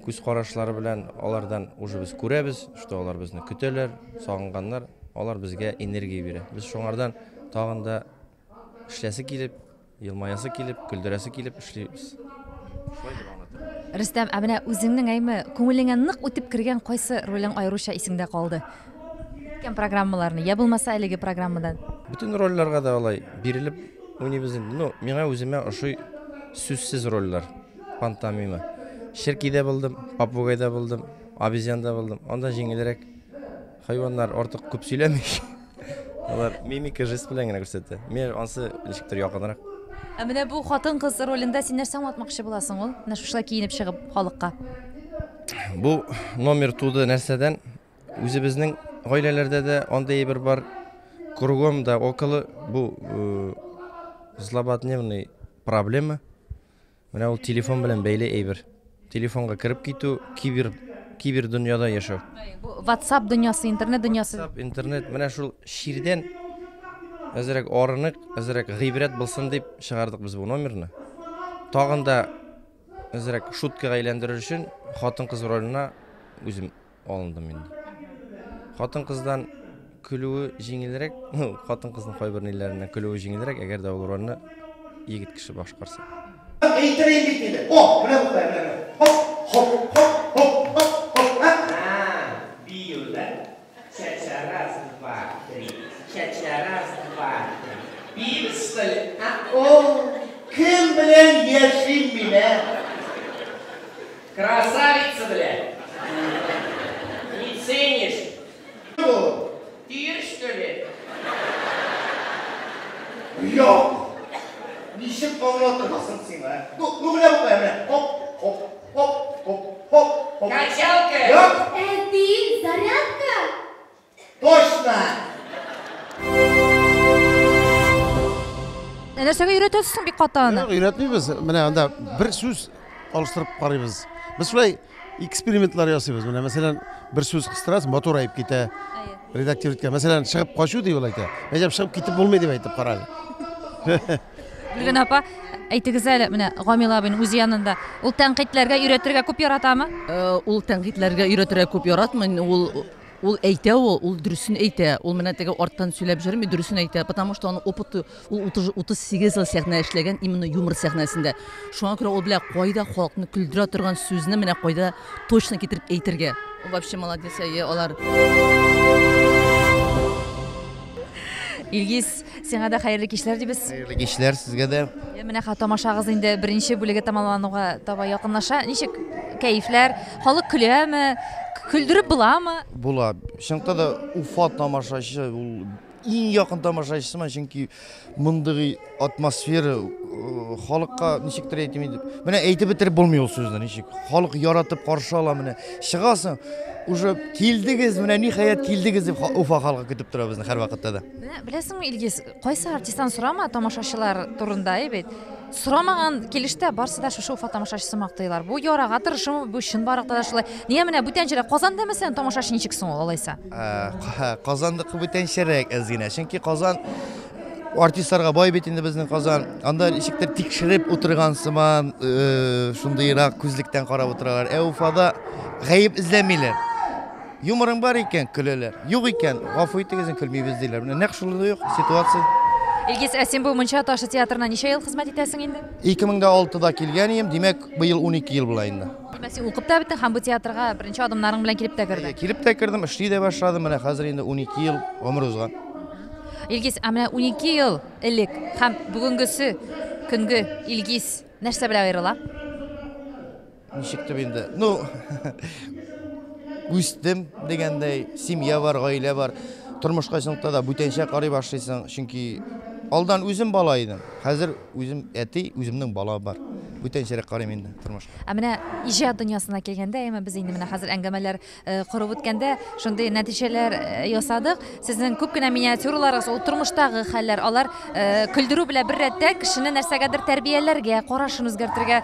күз карашлары белән алардан уже без күрәбез, что алар безне көтәләр, сагынганнар, алар безгә энергия бирә. Без шуңардан тагын да эшләсе килеп, елмаясы килеп, көлдерәсе килеп эшлибез. Шулай дип аңлатам. Рөстәм, ә менә үзеңнең әйме күңелеңә нык үтеп кергән кайсы ролең аеруча исеңдә калды? Үткән программаларны, я булмаса әлеге программадан. Бөтен рольләргә дә алай бирелеп уйныйбыз инде. Ну, миңа үземә ошый сүзсез рольләр, пантомима. Черки дә булдым, попугай да булдым, обезьян да булдым. Анда җиңелрәк. Хайваннар артык күп сөйләми. Алар мимика, жест белән генә күрсәтә. Миңа ансы ничектер якынрак. Ә менә бу хатын-кыз ролендә син нәрсә аңлатмакчы буласың ул? Менә шушылай киенеп чыгып халыкка. Бу номер туды нәрсәдән? Үзебезнең гаиләләрдә дә андый әйбер бар. Кругом да около бу э, злободневный проблема. Менә ул телефон белән бәйле әйбер. Телефонга кереп китү, кибер кибер дөньяда яшәү. Бу WhatsApp дөньясы, интернет дөньясы. WhatsApp, интернет, менә шул чирдән әзрәк арынык, әзрәк гыйбрәт булсын дип чыгардык без бу номерны. Тагын да әзрәк шуткага әйләндерер өчен хатын-кыз роленә үзем алындым инде. Хатын-кыздан көлүе җиңелрәк, ну, хатын-кызның кайбер ниләреннән көлүе җиңелрәк, әгәр дә ул рольне егет кеше башкарса. Әйтерим бит инде. О, менә бу менә, менә. Хоп, хоп, хоп, хоп, хоп, хоп. А? Бию, да? Ча-ча, раз, два, три. Ча-ча, раз, два, три. Биибез, что ли? А? О, кем белән яшим мин, ә? Красавица, бля! Не ценишь? Тир, что ли? Юк. Ничек аңлатырга соң сиңа? Ну, ну менә бу менә. Хоп, хоп, хоп, хоп, хоп, хоп. Качалка! Юк. Әти, зарядка! Точно! Ә нәрсәгә өйрәтәсез соң бик каты аны? Юк, өйрәтмибез. Менә анда бер сүз алыштырып карыйбыз. Без шулай экспериментлар ясыйбыз. Менә мәсәлән, бер сүз кыстырасың, матур әйп китә. Редактировать иткән. Мәсәлән, чыгып качу дип ул әйтә. Мин әйтәм, чыгып китеп булмый дип әйтеп кара әле. Гөлгенә апа, әйтегез әле, менә Гамил абыйның үзе янында. Ул тәнкыйтьләргә өйрәтергә күп яратамы? Ул тәнкыйтьләргә өйрәтергә күп яратмый. Ул ул әйтә ул, ул дөресен әйтә. Ул менә теге арттан сөйләп йөрми, дөресен әйтә. Потому что аның опыты, ул 38 ел сәхнә эшләгән, именно юмор сәхнәсендә. Шуңа күрә ул белә, кайда халыкны көлдерә торган сүзне менә кайда точно китереп әйтергә. Ул вообще молодец, әйе, алар. Илгиз, сиңа да хәерле кичләр дибез. Хәерле кичләр сезгә дә. Менә тамашагыз инде беренче бүлеге тәмамлануга таба якынлаша. Ничек кәефләр? Халык көләме? Көлдереп буламы? Була. Чынлыкта да Уфа тамашачы ул иң якын тамашачы сыман, чөнки мондый атмосфера халыкка ничектер әйтим инде. Менә әйтеп бетереп булмый ул сүзне, ничек. Халык яратып каршы ала менә. Чыгасың, уже килдегез, менә ниһаять килдегез дип Уфа халкы көтеп тора безне һәрвакытта да. Менә беләсеңме, Илгиз, кайсы артисттан сорама тамашачылар турында, әй бит. Сорамаган килештә барсы да шушы Уфа тамашачысы мактыйлар. Бу ярага тырышымы, бу чынбарлыкта да шулай. Нигә менә бүтән җирдә, Казанда мәсәлән, тамашачы ничек соң ул алайса? Казандыкы бүтәнчәрәк әз генә. Чөнки Казан артистларга бай бит инде безнең Казан. Анда ничектер тикшереп утырган сыман, шундыйрак күзлектән карап утыралар. Ә Уфада гаеп эзләмиләр. Юморың бар икән, көләләр. Юк икән, гафу итегез, көлмибез диләр. Менә нәкъ шулай ук ситуация. Илгиз, ә син бу Мунча ташы театрына ничә ел хезмәт итәсең инде? 2006-да килгән идем, димәк, быел 12 ел була инде. Димәк, син укып та беттең һәм бу театрга беренче адымнарың белән килеп тә кердең. Килеп тә кердем, эшли дә башладым. Менә хәзер инде 12 ел гомер узган. Илгиз, ә менә 12 ел элек һәм бүгенгесе көнге Илгиз нәрсә белән аерыла? Ничек дип инде? Ну, үстем дигәндәй, семья бар, гаилә бар. Тормышка чынлыкта да бүтәнчә карый башлыйсың, чөнки алдан үзем бала идем. Хәзер үзем әти, үземнең бала бар. Бүтәнчәрәк карыйм инде тормышка. Ә менә иҗат дөньясына килгәндә, әмма без инде менә хәзер әңгәмәләр корып үткәндә шундый нәтиҗәләр ясадык. Сезнең күп кенә миниатюраларыгыз ул тормыштагы хәлләр, алар көлдерү белән беррәттән кешене нәрсәгәдер тәрбияләргә, карашын үзгәртергә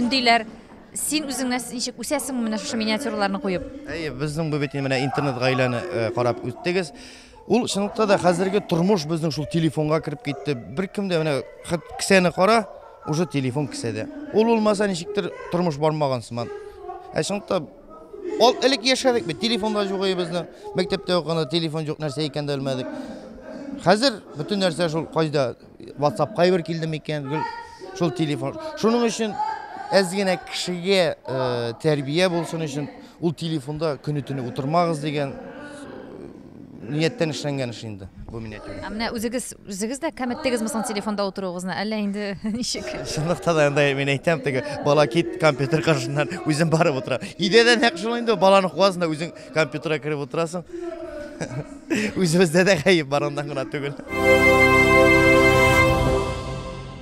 өндиләр. Син үзең ничек үсәсеңме менә шушы миниатюраларны куеп? Әйе, безнең бу бит менә интернет гаиләне карап үттегез. Ул чынлыкта да хәзерге тормыш безнең шул телефонга кереп китте. Беркем дә менә хәт кесәне кара, уже телефон кесәдә. Ул булмаса ничектер тормыш бармаган сыман. Ә чынлыкта Ал элек яшәдек бит, телефон да юк иде безнең. Мәктәптә укыганда телефон юк нәрсә икән дә белмәдек. Хәзер бөтен нәрсә шул кайда WhatsApp кайбер килде микән, гел шул телефон. Шуның өчен әз генә кешегә тәрбия булсын өчен ул телефонда көне-төне утырмагыз дигән нияттән эшләнгән эш инде бу миниатюра. Ә менә үзегез, үзегез дә кәметтегезме соң телефонда утыруыгызны, әллә инде ничек? Чынлыкта да анда мин әйтәм теге бала кит компьютер каршыннан үзем барып утырам. Өйдә дә нәкъ шулай инде баланы куасың да үзең компьютерга кереп утырасың. Үзебездә дә гаеп бар аннан гына түгел.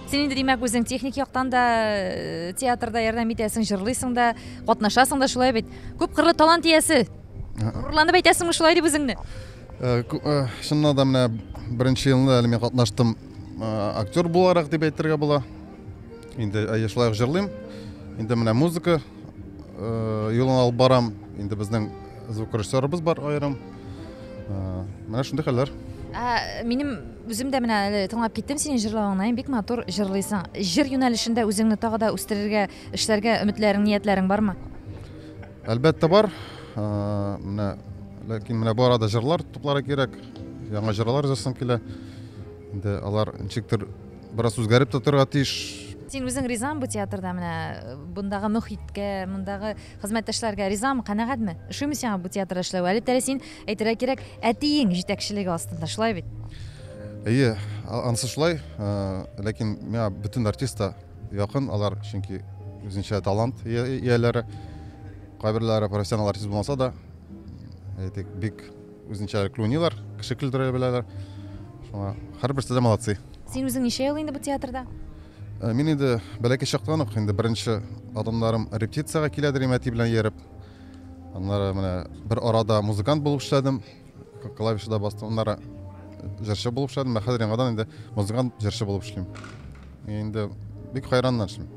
Син инде димәк үзең техник яктан да театрда ярдәм итәсең, җырлыйсың да, катнашасың да шулай бит. Күп кырлы талант иясе. Горурланып әйтәсеңме шулай дип үзеңне? Чыннан да менә беренче елны әле мин катнаштым актер буларак дип әйтергә була. Инде әйе шулай ук җырлыйм. Инде менә музыка юлын алып барам. Инде безнең звукорежиссерыбыз бар аерым. Менә шундый хәлләр. Ә, минем үзем дә менә әле тыңлап киттем синең җырлавыңны, бик матур җырлыйсың. Җыр юнәлешендә үзеңне тагы да үстерергә, эшләргә өметләрең, ниятләрең бармы? Әлбәттә бар. Менә ләкин менә бу арада җырлар тупларга кирәк. Яңа җырлар язасым килә. Инде алар ничектер бераз үзгәреп тә торырга тиеш. Син үзең ризамы бу театрда менә бундагы мөхиткә, мондагы хезмәттәшләргә ризамы, канәгатьме? Ошыймы сиңа бу театрда эшләү? Әлбәттә, син әйтергә кирәк, әтиең җитәкчелеге астында, шулай бит? Әйе, анысы шулай. Ләкин миңа бөтен артист та якын алар, чөнки үзенчә талант ияләре. Кайберләре профессионал артист булмаса да, әйтик, бик үзенчәлекле уйныйлар, кеше көлдерә беләләр. Шуңа һәрберсе дә молодцы. Син үзең ничә ел инде бу театрда? Мин инде бәләкәй чактан ук инде беренче адымнарым репетициягә киләдер әти белән ияреп. Аннары менә бер арада музыкант булып эшләдем. Клавишада бастым. Аннары җырчы булып эшләдем. Ә хәзер яңадан инде музыкант, җырчы булып эшлим. Инде бик хайраннан эшлим.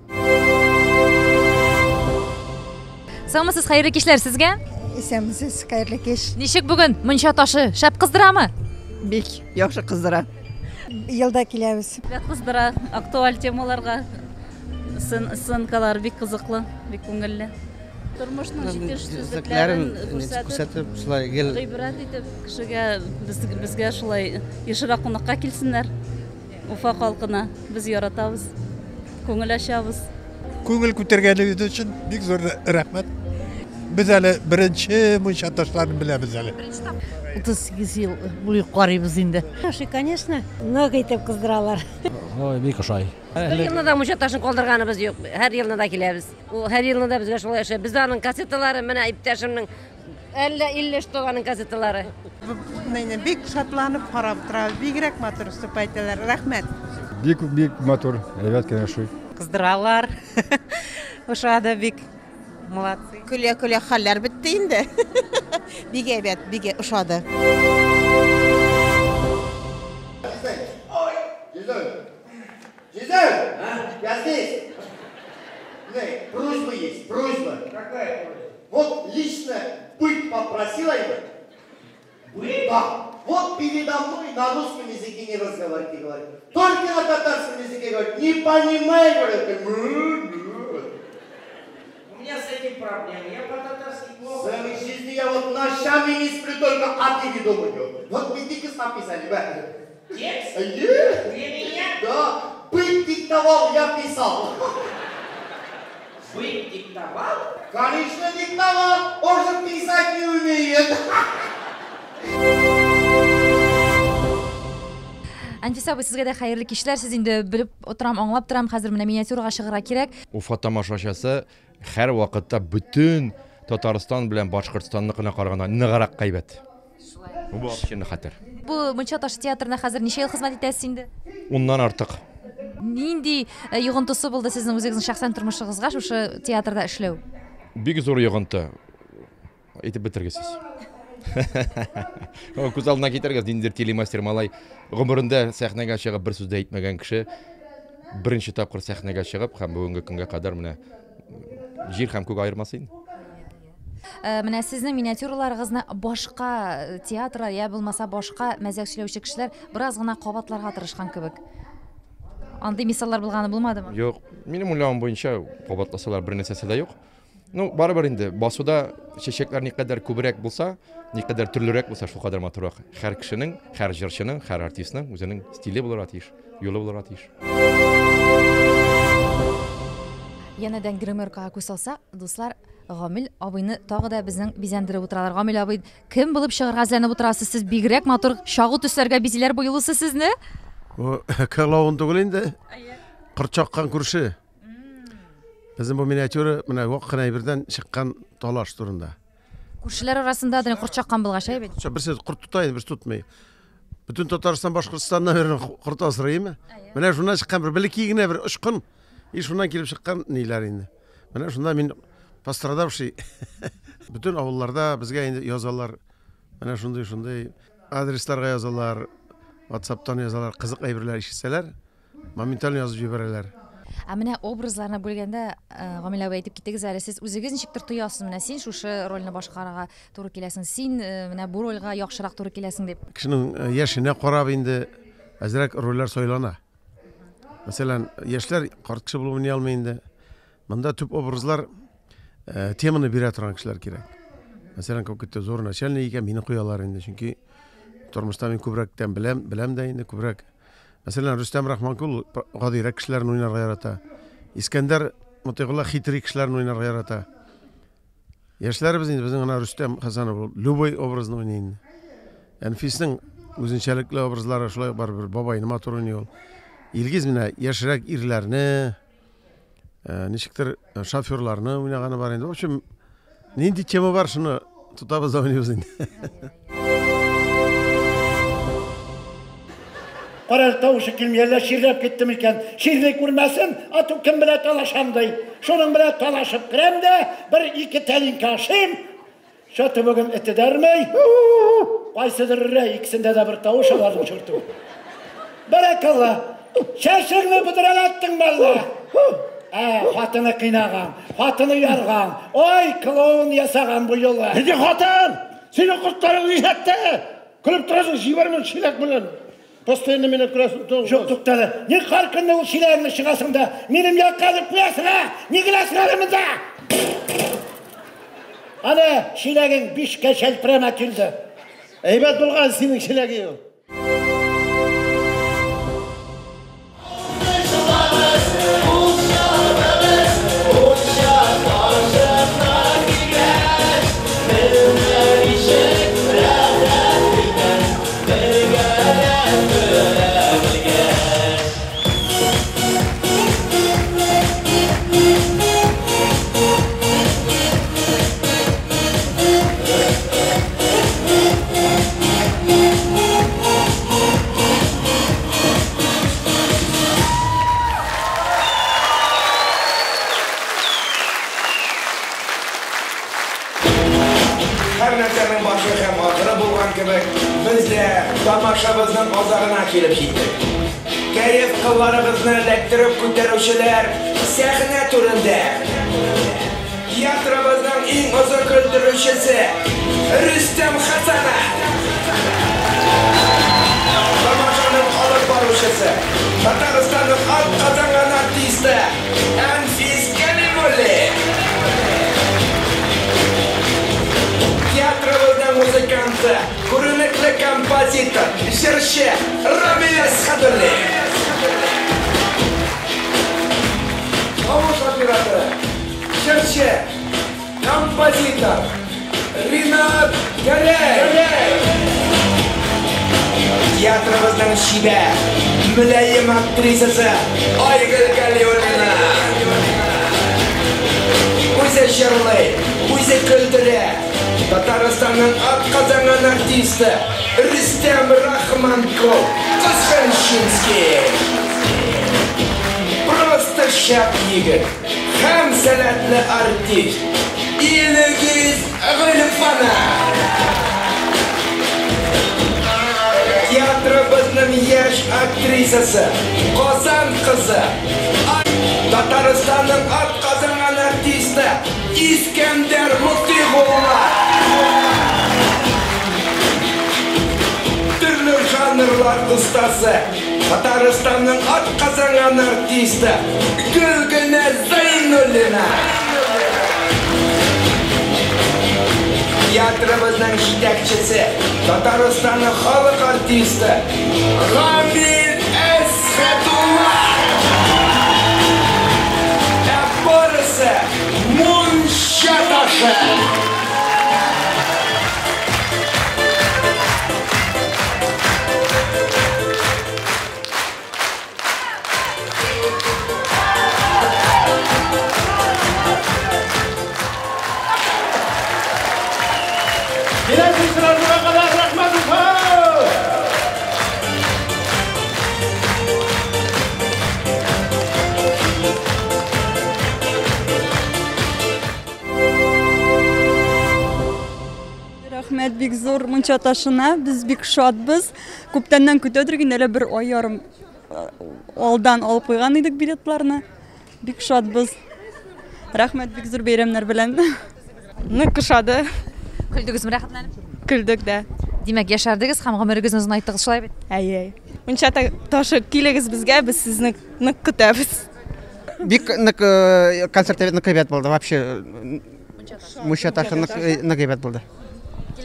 Саумысыз, хәерле кичләр сезгә. Исәнмесез, хәерле кич. Ничек бүген мунча ташы шәп кыздырамы? Бик яхшы кыздыра. Елда киләбез. Бик кыздыра, актуаль темаларга сценкалар бик кызыклы, бик күңелле. Тормышның җитешсезлекләрен күрсәтеп, шулай гел гыйбрәт итеп кешегә безгә шулай ешрак кунакка килсеннәр. Уфа халкына без яратабыз, күңел ачабыз. Күңел күтәргәнегез өчен бик зур рәхмәт. Без әле беренче мунча ташларын беләбез әле. 38 ел буе карыйбыз инде. Ошый, конечно, нык итеп кыздыралар. Ой, бик ошай. Бер елны да мунча ташын калдырганыбыз юк. Һәр елны да киләбез. Ул һәр елны да безгә шулай ошый. Без аның кассеталары менә иптәшемнең Әллә 50 штук аның газеталары. Бик шатланып карап торабыз. Бигрәк матур выступать итәләр. Рәхмәт. Бик бик матур, әйбәт кенә шуй. Кыздыралар. Ошады бик. Молодцы. Көлә-көлә хәлләр бетте инде. Бик әйбәт, бик ошады. Жизель, я здесь. Просьба есть, просьба. Какая просьба? Вот лично бык попросила его. Бык? Да. Вот передо мной на русском языке не разговаривайте, говорит. Только на татарском языке говорит. Не понимаю, говорит. У меня с этим проблемы. Я по-татарски плохо. Целой жизни я вот ночами не сплю, только о тебе думаю. Вот мне текст написали, да. Текст? Для меня? Да. Бык диктовал, я писал. Бык диктовал? Конечно, диктовал. Он же писать не умеет. Әнфис абый, сезгә дә хәерле кичләр. Сез инде белеп утырам, аңлап торам, хәзер менә миниатюрага чыгарга кирәк. Уфа тамашачысы һәр вакытта бөтен Татарстан белән Башкортстанныкына караганда ныграк кайбәт. Бу вообще хәтер. Бу Мунча ташы театрына хәзер ничә ел хезмәт итәсез инде? Уннан артык. Нинди йогынтысы булды сезнең үзегезнең шәхсән тормышыгызга шушы театрда эшләү? Бик зур йогынты. Әйтеп бетергесез. Күз алдына китерегез, ниндидер телемастер малай гомерендә сәхнәгә чыгып бер сүз дә әйтмәгән кеше беренче тапкыр сәхнәгә чыгып һәм бүгенге көнгә кадәр менә җир һәм күк аермасы инде. Менә сезнең миниатюраларыгызны башка театрлар я булмаса башка мәзәк сөйләүче кешеләр бераз гына кабатларга тырышкан кебек. Андый мисаллар булганы булмадымы? Юк, минем уйлавым буенча кабатласалар бер нәрсәсе дә юк. Ну, барыбер инде басуда чәчәкләр никадәр күбрәк булса, никадәр төрлерәк булса, шул кадәр матуррак. Һәр кешенең, һәр җырчының, һәр артистның үзенең стиле булырга тиеш, юлы булырга тиеш. Янәдән гримеркага күз салсак, дуслар, Гамил абыйны тагы да безнең бизәндереп утыралар. Гамил абый, кем булып чыгарга әзерләнеп утырасыз? Сез бигрәк матур чагу төсләргә бизиләр бу юлысы сезне. Бу клоун түгел инде. Корт чаккан күрше. Безнең бу миниатюра менә вак кына әйбердән чыккан талаш турында. Күршеләр арасында да корт чаккан булгач, әйбәт. Берсе корт тота инде, берсе тотмый. Бөтен Татарстан, Башкортстаннан бер корт асрыймы? Менә шуннан чыккан бер бәләкәй генә бер очкын, и шуннан килеп чыккан ниләр инде. Менә шунда мин пострадавший. Бөтен авылларда безгә инде язалар. Менә шундый-шундый адресларга язалар, WhatsApp'тан язалар, кызык әйберләр ишетсәләр, моментально язып җибәрәләр. Ә менә образларны бүлгәндә, Гамил абый әйтеп киттегез әле, сез үзегез ничектер тоясыз, менә син шушы рольне башкарырга туры киләсең, син менә бу рольгә яхшырак туры киләсең дип. Кешенең яшенә карап инде әзрәк рольләр сайлана. Мәсәлән, яшьләр карт кеше булып уйный алмый инде. Монда төп образлар теманы бирә торган кешеләр кирәк. Мәсәлән, какой-то зур начальник икән, мине куялар инде, чөнки тормышта мин күбрәктән беләм, беләм дә инде күбрәк. Мәсәлән, Рөстәм Рахманкул гадирәк кешеләрне уйнарга ярата. Искәндәр Мотыйгулла хитрый кешеләрне уйнарга ярата. Яшьләребез инде безнең гына Рөстәм Хәсәнов ул любой образны уйный инде. Әнфиснең үзенчәлекле образлары шулай бар, бер бабайны матур уйный ул. Илгиз менә яшьрәк ирләрне, ничектер шоферларны уйнаганы бар инде. В общем, нинди тема бар, шуны тотабыз да уйныйбыз инде. Карар тавышы килми, әллә чирләп киттем икән. Чирли күрмәсен, ату кем белән талашам ди. Шуның белән талашып керәм дә, бер-ике тәлинкә ашыйм. Чаты бүген эте дәрмәй. Кайсыдыр өрә, икесендә дә бер тавыш аларның чорту. Бәрәкалла, чәчеңне бөдрәләттең мәллә? Хатыны кыйнаган, хатыны ярган. Ой, клоун ясаган бу юлы. Нинди хатын? Синең кортларың нишләтте? Көлеп торасың, җибәрмә чиләк белән. Постоянно мине күрәсең, тоң. Юк, туктале. Ни һәр көнне ул чиләгеңне чыгасың да, минем якка алып куясың, ә? Ни киләсең әле монда? Ана, чиләгең бишкә чәлперәмә килде. Әйбәт булган синең чиләгең. Без дә тамашабызның азагына килеп җиттек. Кәеф кылларыгызны эләктереп күтәрүчеләр сәхнә түрендә. Театрыбызның иң озын көлдерүчесе Рөстәм Хәсәнов. Тамашаның алып баручысы Татарстанның атказанган артисты Әнфис Кәлимуллин. Театрыбызның музыканты, күренекле композитор, җырчы Рамил Әсхәдуллин. Тавыш операторы, җырчы, композитор Ринат Гәрәй. Театрыбызның чибәр, мөлаем актрисасы Айгөл Галиуллина. Үзе җырлый, үзе көлдерә. Татарстанның атказанган артисты Рөстәм Рахманков Козганщинский. Просто шәп егет һәм сәләтле артист Илгиз Гыйльфанов. Театрыбызның яшь актрисасы, Казан кызы, Татарстанның атказанган артисты Искәндәр Мотыйгулла. Төрле жанрлар остасы, Татарстанның атказанган артисты Гөлгенә Зәйнуллина. Театрыбызның җитәкчесе, Татарстанның халык артисты Рамил Әсхәтулла. Ә барысы Мунча ташы. Киләсе очрашуга кадәр рәхмәт, Уфа! Рәхмәт бик зур Мунча ташына, без бик шатбыз. Күптәннән көтәдер инде, әле бер ай ярым алдан алып куйган идек билетларны. Бик шатбыз. Рәхмәт бик зур бәйрәмнәр белән. Нык ошады. Көлдегезме рәхәтләнеп? Көлдек дә. Димәк, яшәрдегез һәм гомерегезне озынайттыгыз, шулай бит? Әйе, әйе. Мунча ташы, килегез безгә, без сезне нык көтәбез. Бик нык концерт нык әйбәт булды, вообще. Мунча ташы нык нык әйбәт булды.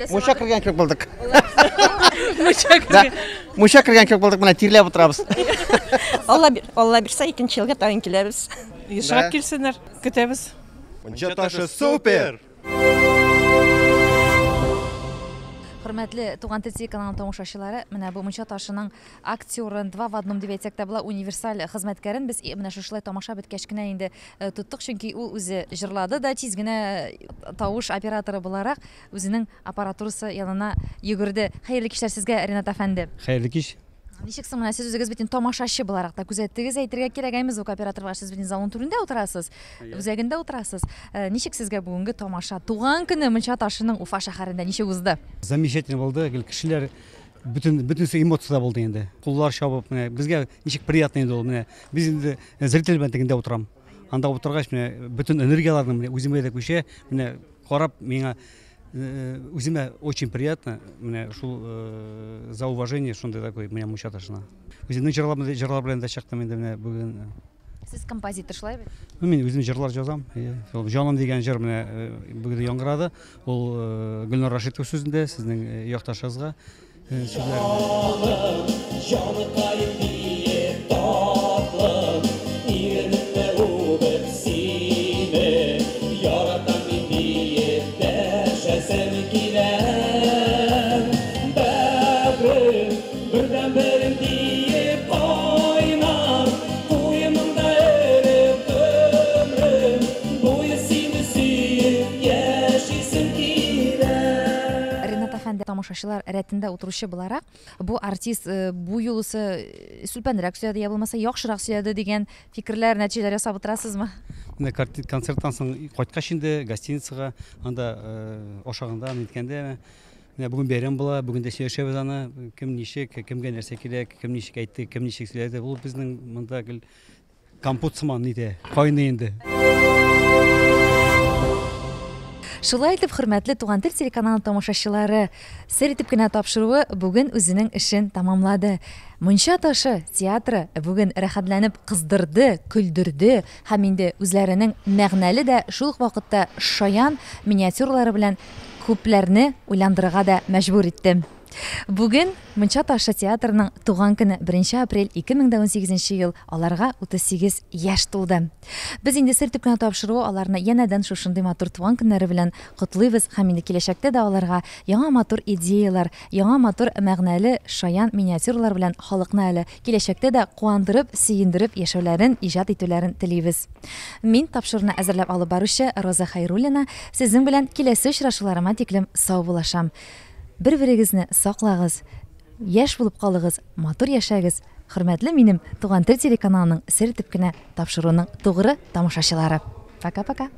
Мунча кергән кебек булдык. Мунча кергән. Мунча кергән кебек булдык, менә тирләп утырабыз. Алла Алла бирсә, икенче елга тагын киләбез. Ешрак килсеннәр, көтәбез. Мунча ташы супер! Хөрмәтле Туган тел телеканалының тамашачылары, менә бу Мунча ташының актерын два в одном дип әйтсәк тә була, универсаль хезмәткәрен без менә шушылай тамаша беткәч кенә инде тоттык, чөнки ул үзе җырлады да, тиз генә тавыш операторы буларак үзенең аппаратурасы янына йөгерде. Хәерле кичләр сезгә, Ринат әфәнде. Хәерле кич. Ничек соң менә сез үзегез бит инде тамашачы буларак та күзәттегез, әйтергә кирәк, әйме, звук операторы буларак сез бит инде залның түрендә утырасыз, үзәгендә утырасыз. Ничек сезгә бүгенге тамаша, туган көне Мунча ташының Уфа шәһәрендә ничек узды? Замечательно булды, гел кешеләр бөтенесе эмоциядә булды инде. Куллар чабып, менә безгә ничек приятно инде ул, менә без инде зритель белән тегендә утырам. Анда утыргач, менә бөтен энергияләрнең менә үземә дә күчә, менә карап миңа үземә очень приятно, менә шул за уважение шундый такой менә Мунча ташына. Үземнең җырлар белән дә чыктым инде менә бүген. Сез композитор, шулай бит? Ну, мин үзем җырлар язам. Әйе. Шул Җаным дигән җыр менә бүген яңгырады. Ул Гөлнар Рашитова сүзендә, сезнең якташыгызга сүзләр. Җаныкаем диеп татлым, иренемне үбеп сине яратам мин диеп дәшәсем килә. Бәгърем, бердәнберем диеп кайнар, куенымда эреп гомрем буе сине сөеп яшисем килә. Ринат әфәнде, тамашачылар рәтендә утыручы буларак, бу артист бу юлысы сүлпәнрәк сөйләде, я булмаса яхшырак сөйләде дигән фикерләр, нәтиҗәләр ясап утырасызмы? Менә концерттан соң кайткач инде гостиницага, анда ашаганда, ниткәндә Менә бүген бәйрәм була, бүген дә сөйләшәбез аны, кем ничек, кемгә нәрсә кирәк, кем ничек әйтте, кем ничек сөйләде. Ул безнең монда гел компот сыман нидә, кайный инде. Шулай итеп, хөрмәтле Туган тел телеканалы тамашачылары, сер итеп кенә тапшыруы бүген үзенең эшен тәмамлады. Мунча ташы театры бүген рәхәтләнеп кыздырды, көлдерде һәм инде үзләренең мәгънәле дә, шул ук вакытта шаян миниатюралары белән күпләрне уйландырырга да мәҗбүр итте. Бүген Мунча ташы театрының туган көне, 1 апрель 2018 ел, аларга 38 яшь тулды. Без инде сер итеп кенә тапшыруы аларны янәдән шушындый матур туган көннәре белән котлыйбыз һәм инде киләчәктә дә аларга яңа матур идеяләр, яңа матур мәгънәле шаян миниатюралар белән халыкны әле киләчәктә дә куандырып, сөендереп яшәүләрен, иҗат итүләрен телибез. Мин, тапшыруны әзерләп алып баручы Роза Хәйруллина, сезнең белән киләсе очрашуларыма тиклем саубуллашам. Бер-берегезне саклагыз, яшь булып калыгыз, матур яшәгез, хөрмәтле минем Туган тел телеканалының сер итеп кенә тапшыруының тугры тамашачылары. Пока-пока!